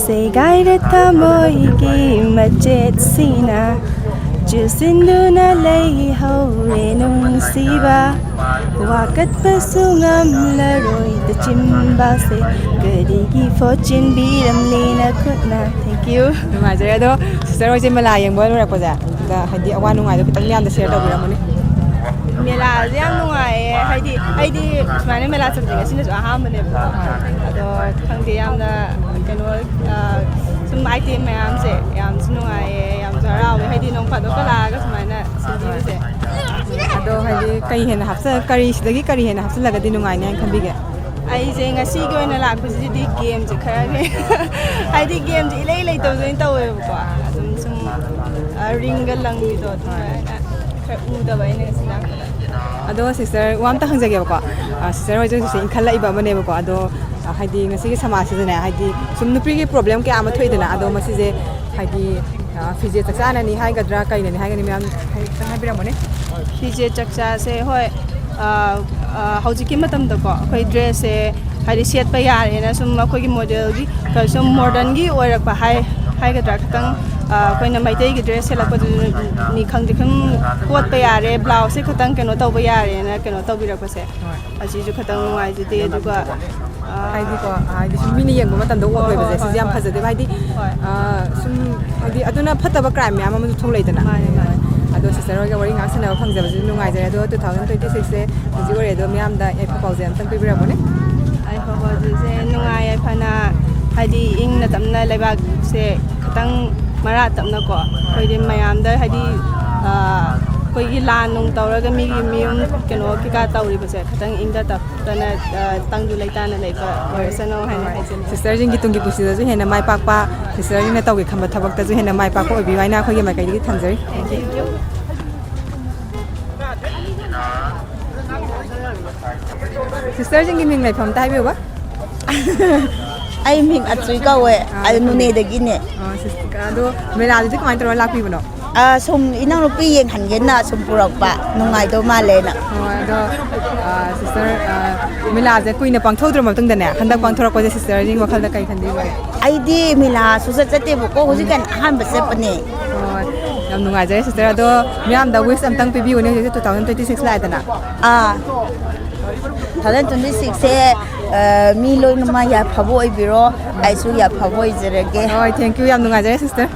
ꯁꯦꯒꯥꯏꯔꯦ ꯊꯃꯣꯏꯒꯤ ꯃꯆꯦꯠꯁꯤꯅ, ꯆꯨꯁꯤꯟꯗꯨꯅ ꯂꯩꯍꯧꯔꯦ ꯅꯨꯡꯁꯤꯕ꯫ ꯋꯥꯀꯠꯄꯁꯨ ꯉꯝꯂꯔꯣꯏꯗ ꯆꯤꯟꯕꯁꯦ, ꯀꯔꯤꯒꯤ ꯐꯣꯠꯆꯤꯟꯕꯤꯔꯝꯂꯤ ꯅꯈꯨꯠꯅ? Thank you꯫ ꯅꯨꯡꯉꯥꯏꯖꯔꯦ꯫ ꯑꯗꯣ sister ꯍꯣꯏꯁꯦ ꯃꯦꯂꯥ ꯌꯦꯡꯕ ꯂꯣꯏꯔꯛꯄꯁꯦ, ꯑꯗ ꯍꯥꯏꯗꯤ ꯑꯋꯥ ꯅꯨꯡꯉꯥꯏꯗꯣ ꯈꯤꯇꯪ ꯃꯌꯥꯝꯗ share ꯇꯧꯕꯤꯔꯝꯃꯨꯅꯦ꯫ ꯃꯦꯂꯥꯁꯦ ꯌꯥꯝ ꯅꯨꯡꯉꯥꯏꯌꯦ, ꯍꯥꯏꯗꯤ ꯑꯩꯗꯤ ꯁꯨꯃꯥꯏꯅ ꯃꯦꯂꯥ ꯆꯠꯄꯁꯦ ꯉꯁꯤꯅꯁꯨ ꯑꯍꯥꯟꯕꯅꯦꯕꯀꯣ꯫ ꯑꯗꯣ ꯈꯪꯗꯦ, ꯌꯥꯝꯅ ꯀꯩꯅꯣ, ꯑ, ꯁꯨꯝ item ꯃꯌꯥꯝꯁꯦ ꯌꯥꯝꯁꯨ ꯅꯨꯡꯉꯥꯏꯌꯦ, ꯌꯥꯝꯁꯨ ꯍꯔꯥꯎꯋꯦ, ꯍꯥꯏꯗꯤ ꯅꯣꯡ ꯐꯥꯗꯣꯛꯀ ꯂꯥꯛꯑꯒ ꯁꯨꯃꯥꯏꯅ ꯁꯤꯟꯕꯤꯕꯁꯦ꯫ ꯑꯗꯣ ꯍꯥꯏꯗꯤ ꯀꯔꯤ ꯍꯦꯟꯅ ꯍꯥꯞꯆ-, ꯀꯔꯤ ꯁꯤꯗꯒꯤ ꯀꯔꯤ ꯍꯦꯟꯅ ꯍꯥꯞꯆꯤꯜꯂꯒꯗꯤ ꯅꯨꯡꯉꯥꯏꯅꯤ ꯍꯥꯏꯅ ꯈꯟꯕꯤꯒꯦ? ꯑꯩꯁꯦ ꯉꯁꯤꯒꯤ ꯑꯣꯏꯅ ꯂꯥꯛꯄꯁꯤꯗꯗꯤ gameꯁꯦ ꯈꯔ ꯍꯦ-, ꯍꯥꯏꯗꯤ gameꯁꯦ ꯏꯂꯩ ꯂꯩꯇꯕꯗ ꯑꯣꯏꯅ ꯇꯧꯋꯦꯕꯀꯣ꯫ ꯑꯗꯨꯝ ꯁꯨꯝ, ꯑ, ringꯒ ꯂꯪꯕꯤꯗꯣ ꯑꯗꯨꯃꯥꯏꯅ ꯈꯔ ꯎꯗꯕ ꯑꯩꯅ ꯉꯁꯤ ꯂꯥꯛꯄꯗ꯫ ꯑꯗꯣ sister, ꯋꯥ ꯑꯝꯇ ꯍꯪꯖꯒꯦꯕꯀꯣ꯫ ꯑ, sister ꯍꯣꯏꯁꯨ ꯍꯧꯖꯤꯛꯁꯦ ꯏꯟꯈꯠꯂꯛꯏꯕ ꯑꯃꯅꯦꯕꯀꯣ꯫ ꯑꯗꯣ, ꯑ, ꯍꯥꯏꯗꯤ ꯉꯁꯤꯒꯤ ꯁꯃꯥꯖꯁꯤꯗꯅꯦ, ꯍꯥꯏꯗꯤ ꯁꯨꯝ ꯅꯨꯄꯤꯒꯤ problem ꯀꯌꯥ ꯑꯃ ꯊꯣꯛꯏꯗꯅ, ꯑꯗꯣ ꯃꯁꯤꯁꯦ ꯍꯥꯏꯗꯤ, ꯑ, ꯐꯤꯖꯦꯠ ꯆꯛꯆꯥꯅꯅꯤ ꯍꯥꯏꯒꯗ꯭ꯔꯥ, ꯀꯩꯅꯅꯤ ꯍꯥꯏꯒꯅꯤ, ꯃꯌꯥꯝ ꯍꯥꯏ-, ꯈꯤꯇꯪ ꯍꯥꯏꯕꯤꯔꯝꯃꯨꯅꯦ꯫ ꯐꯤꯖꯦꯠ ꯆꯛꯆꯥꯁꯦ, ꯍꯣꯏ, ꯑ, ꯑ, ꯍꯧꯖꯤꯛꯀꯤ ꯃꯇꯝꯗꯀꯣ ꯑꯩꯈꯣꯏ dressꯁꯦ ꯍꯥꯏꯗꯤ ꯁꯦꯠꯄ ꯌꯥꯔꯦꯅ ꯁꯨꯝ ꯑꯩꯈꯣꯏꯒꯤ ꯃꯣꯗꯦꯜꯒꯤ ꯁꯨꯝ ꯃꯣꯗꯔꯟꯒꯤ ꯑꯣꯏꯔꯛꯄ ꯍꯥꯏ ꯍꯥꯏꯒꯗ꯭ꯔꯥ, ꯈꯤꯇꯪ ꯑꯩꯈꯣꯏꯅ ꯃꯩꯇꯩꯒꯤ ꯗ꯭ꯔꯦꯁ ꯁꯦꯠꯂꯛꯄꯗꯨꯅꯤ ꯈꯪꯗꯦ, ꯁꯨꯝ ꯀꯣꯠꯄ ꯌꯥꯔꯦ, ꯕ꯭ꯂꯥꯎꯁꯁꯦ ꯈꯤꯇꯪ ꯀꯩꯅꯣ ꯇꯧꯕ ꯌꯥꯔꯦꯅ ꯀꯩꯅꯣ ꯇꯧꯕꯤꯔꯛꯄꯁꯦ꯫ ꯍꯣꯏ꯫ ꯑꯁꯤꯁꯨ ꯈꯤꯇꯪ ꯅꯨꯡꯉꯥꯏꯖꯗꯦ꯫ ꯑꯗꯨꯒ ꯍꯥꯏꯗꯤꯀꯣ, ꯍꯥꯏꯗꯤ ꯁꯨꯝ ꯃꯤꯅ ꯌꯦꯡꯕ ꯃꯇꯝꯗ ꯑꯣꯛ ꯍꯣꯏ, ꯍꯣꯏ, ꯂꯣꯏꯕꯁꯦ ꯍꯣꯏ, ꯁꯤꯁꯦ ꯌꯥꯝ ꯍꯣꯏ꯫ ꯐꯖꯗꯦꯕ꯫ ꯍꯥꯏꯗꯤ ꯍꯣꯏ꯫ ꯁꯨꯝ ꯍꯥꯏꯗꯤ ꯑꯗꯨꯅ ꯐꯠꯇꯕ ꯀ꯭ꯔꯥꯏꯝ ꯃꯌꯥꯝ ꯑꯃꯁꯨ ꯊꯣꯛꯂꯛꯏꯗꯅ꯫ ꯃꯥꯅꯦ, ꯃꯥꯅꯦ꯫ ꯑꯗꯣ ꯁꯤꯁꯇꯔ ꯍꯣꯏꯒ ꯋꯥꯔꯤ ꯉꯥꯏꯍꯥꯛ ꯁꯥꯟꯅꯕ ꯐꯪꯖꯕꯁꯤꯁꯨ ꯅꯨꯡꯉꯥꯏꯖꯔꯦ꯫ ꯑꯗꯣ two thousand twenty six ꯁꯦ ꯍꯧꯖꯤꯛ ꯑꯣꯏꯔꯦ, ꯑꯗꯣ ꯃꯤꯌꯥꯝꯗ ꯌꯥꯏꯐ ꯄꯥꯎꯖꯦꯜ ꯑꯝꯇꯪ ꯄꯤꯕꯤꯔꯛꯄꯅꯦ꯫ ꯌꯥꯏꯐ ꯄꯥꯎꯖꯦꯜꯁꯦ ꯅꯨꯡꯉꯥꯏ ꯌꯥꯏꯐꯅ, ꯍꯥꯏꯗꯤ ꯏꯪꯅ ꯇꯞꯅ ꯂꯩꯕꯥꯛꯁꯦ ꯈꯤꯇꯪ ꯃꯔꯥ ꯇꯞꯅꯀꯣ, ꯑꯩꯈꯣꯏꯗꯤ ꯃꯌꯥꯝꯗ ꯍꯥꯏꯗꯤ ꯑꯩꯈꯣꯏꯒꯤ ꯂꯥꯟ ꯅꯨꯡ ꯇꯧꯔꯒ ꯃꯤꯒꯤ ꯃꯌꯨꯝ ꯀꯩꯅꯣ ꯀꯩꯀꯥ ꯇꯧꯔꯤꯕꯁꯦ ꯈꯤꯇꯪ ꯏꯪꯗ ꯇꯞꯇꯅ ꯇꯪꯗꯨ ꯂꯩꯇꯥꯅ ꯂꯩꯕ ꯑꯣꯏꯔꯁꯅꯨ ꯍꯥꯏꯅ ꯍꯥꯏꯖꯅꯤꯡꯉꯤ꯫ ꯁꯤꯁꯇꯔꯁꯤꯡꯒꯤ ꯇꯨꯡꯒꯤ ꯄꯨꯟꯁꯤꯗꯁꯨ ꯍꯦꯟꯅ ꯃꯥꯏ ꯄꯥꯛꯄ, ꯁꯤꯁꯇꯔꯁꯤꯡꯅ ꯇꯧꯒꯦ ꯈꯟꯕ ꯊꯕꯛꯇꯁꯨ ꯍꯦꯟꯅ ꯃꯥꯏ ꯄꯥꯛꯄ ꯑꯣꯏꯕꯤꯌꯨ ꯍꯥꯏꯅ ꯑꯩꯈꯣꯏꯒꯤ ꯃꯥꯏꯀꯩꯗꯒꯤ ꯊꯝꯖꯔꯤ꯫ Thank you꯫ ꯁꯤꯁꯇꯔꯁꯤꯡꯒꯤ ꯃꯤꯡ ꯂꯩꯐꯝ ꯑꯝꯇ ꯍꯥꯏꯕꯤꯌꯨꯕ꯫ ꯑꯩ ꯃꯤꯡ ꯑꯆꯨꯏ ꯀꯧꯋꯦ꯫ ꯑꯗꯨ ꯅꯣꯅꯦꯗꯒꯤꯅꯦ꯫ ꯑꯗꯣ ꯃꯦꯂꯥꯗꯨꯗꯤ ꯀꯃꯥꯏꯅ ꯇꯧꯔꯒ ꯂꯥꯛꯄꯤꯕꯅꯣ? ꯁꯨꯝ ꯏꯅꯥꯎꯅꯨꯄꯤ ꯌꯦꯡꯍꯟꯒꯦꯅ ꯁꯨꯝ ꯄꯨꯔꯛꯄ, ꯅꯨꯡꯉꯥꯏꯗꯧ ꯃꯥꯜꯂꯦꯅ꯫ ꯍꯣꯏ꯫ ꯑꯗꯣ ꯁꯤꯁꯇꯔ, ꯃꯦꯂꯥꯁꯦ ꯀꯨꯏꯅ ꯄꯥꯡꯊꯣꯛꯇ꯭ꯔ ꯃꯇꯨꯡꯗꯅꯦ, ꯍꯟꯗꯛ ꯄꯥꯡꯊꯣꯔꯛꯄꯁꯦ ꯁꯤꯁꯇꯔꯁꯤꯡ ꯋꯥꯈꯜꯗ ꯀꯩ ꯈꯟꯕꯤꯕꯒꯦ? ꯑꯩꯗꯤ ꯃꯦꯂꯥ ꯁꯨꯆꯠ ꯆꯠꯇꯦꯕꯀꯣ, ꯍꯧꯖꯤꯛꯀꯥꯟ ꯑꯍꯥꯟꯕ ꯆꯠꯄꯅꯦ꯫ ꯍꯣꯏ꯫ ꯌꯥꯝ ꯅꯨꯡꯉꯥꯏꯖꯔꯦ ꯁꯤꯁꯇꯔ꯫ ꯑꯗꯣ ꯃꯤꯌꯥꯝꯗ ꯋꯤꯁ ꯑꯝꯇꯪ ꯄꯤꯕꯤꯌꯨꯅꯦ, ꯍꯧꯖꯤꯛ two thousand twenty six ꯂꯥꯛꯑꯦꯗꯅ꯫ ꯑꯥ꯫ Two thousand twenty six ꯁꯦ ꯃꯤ ꯂꯣꯏꯅꯃꯛ ꯌꯥꯏꯐꯕ ꯑꯣꯏꯕꯤꯔꯣ꯫ ꯑꯩꯁꯨ ꯌꯥꯏꯐꯕ ꯑꯣꯏꯖꯔꯒꯦ꯫ ꯍꯣꯏ, thank you, ꯌꯥꯝ ꯅꯨꯡꯉꯥꯏꯖꯔꯦ ꯁꯤꯁꯇꯔ꯫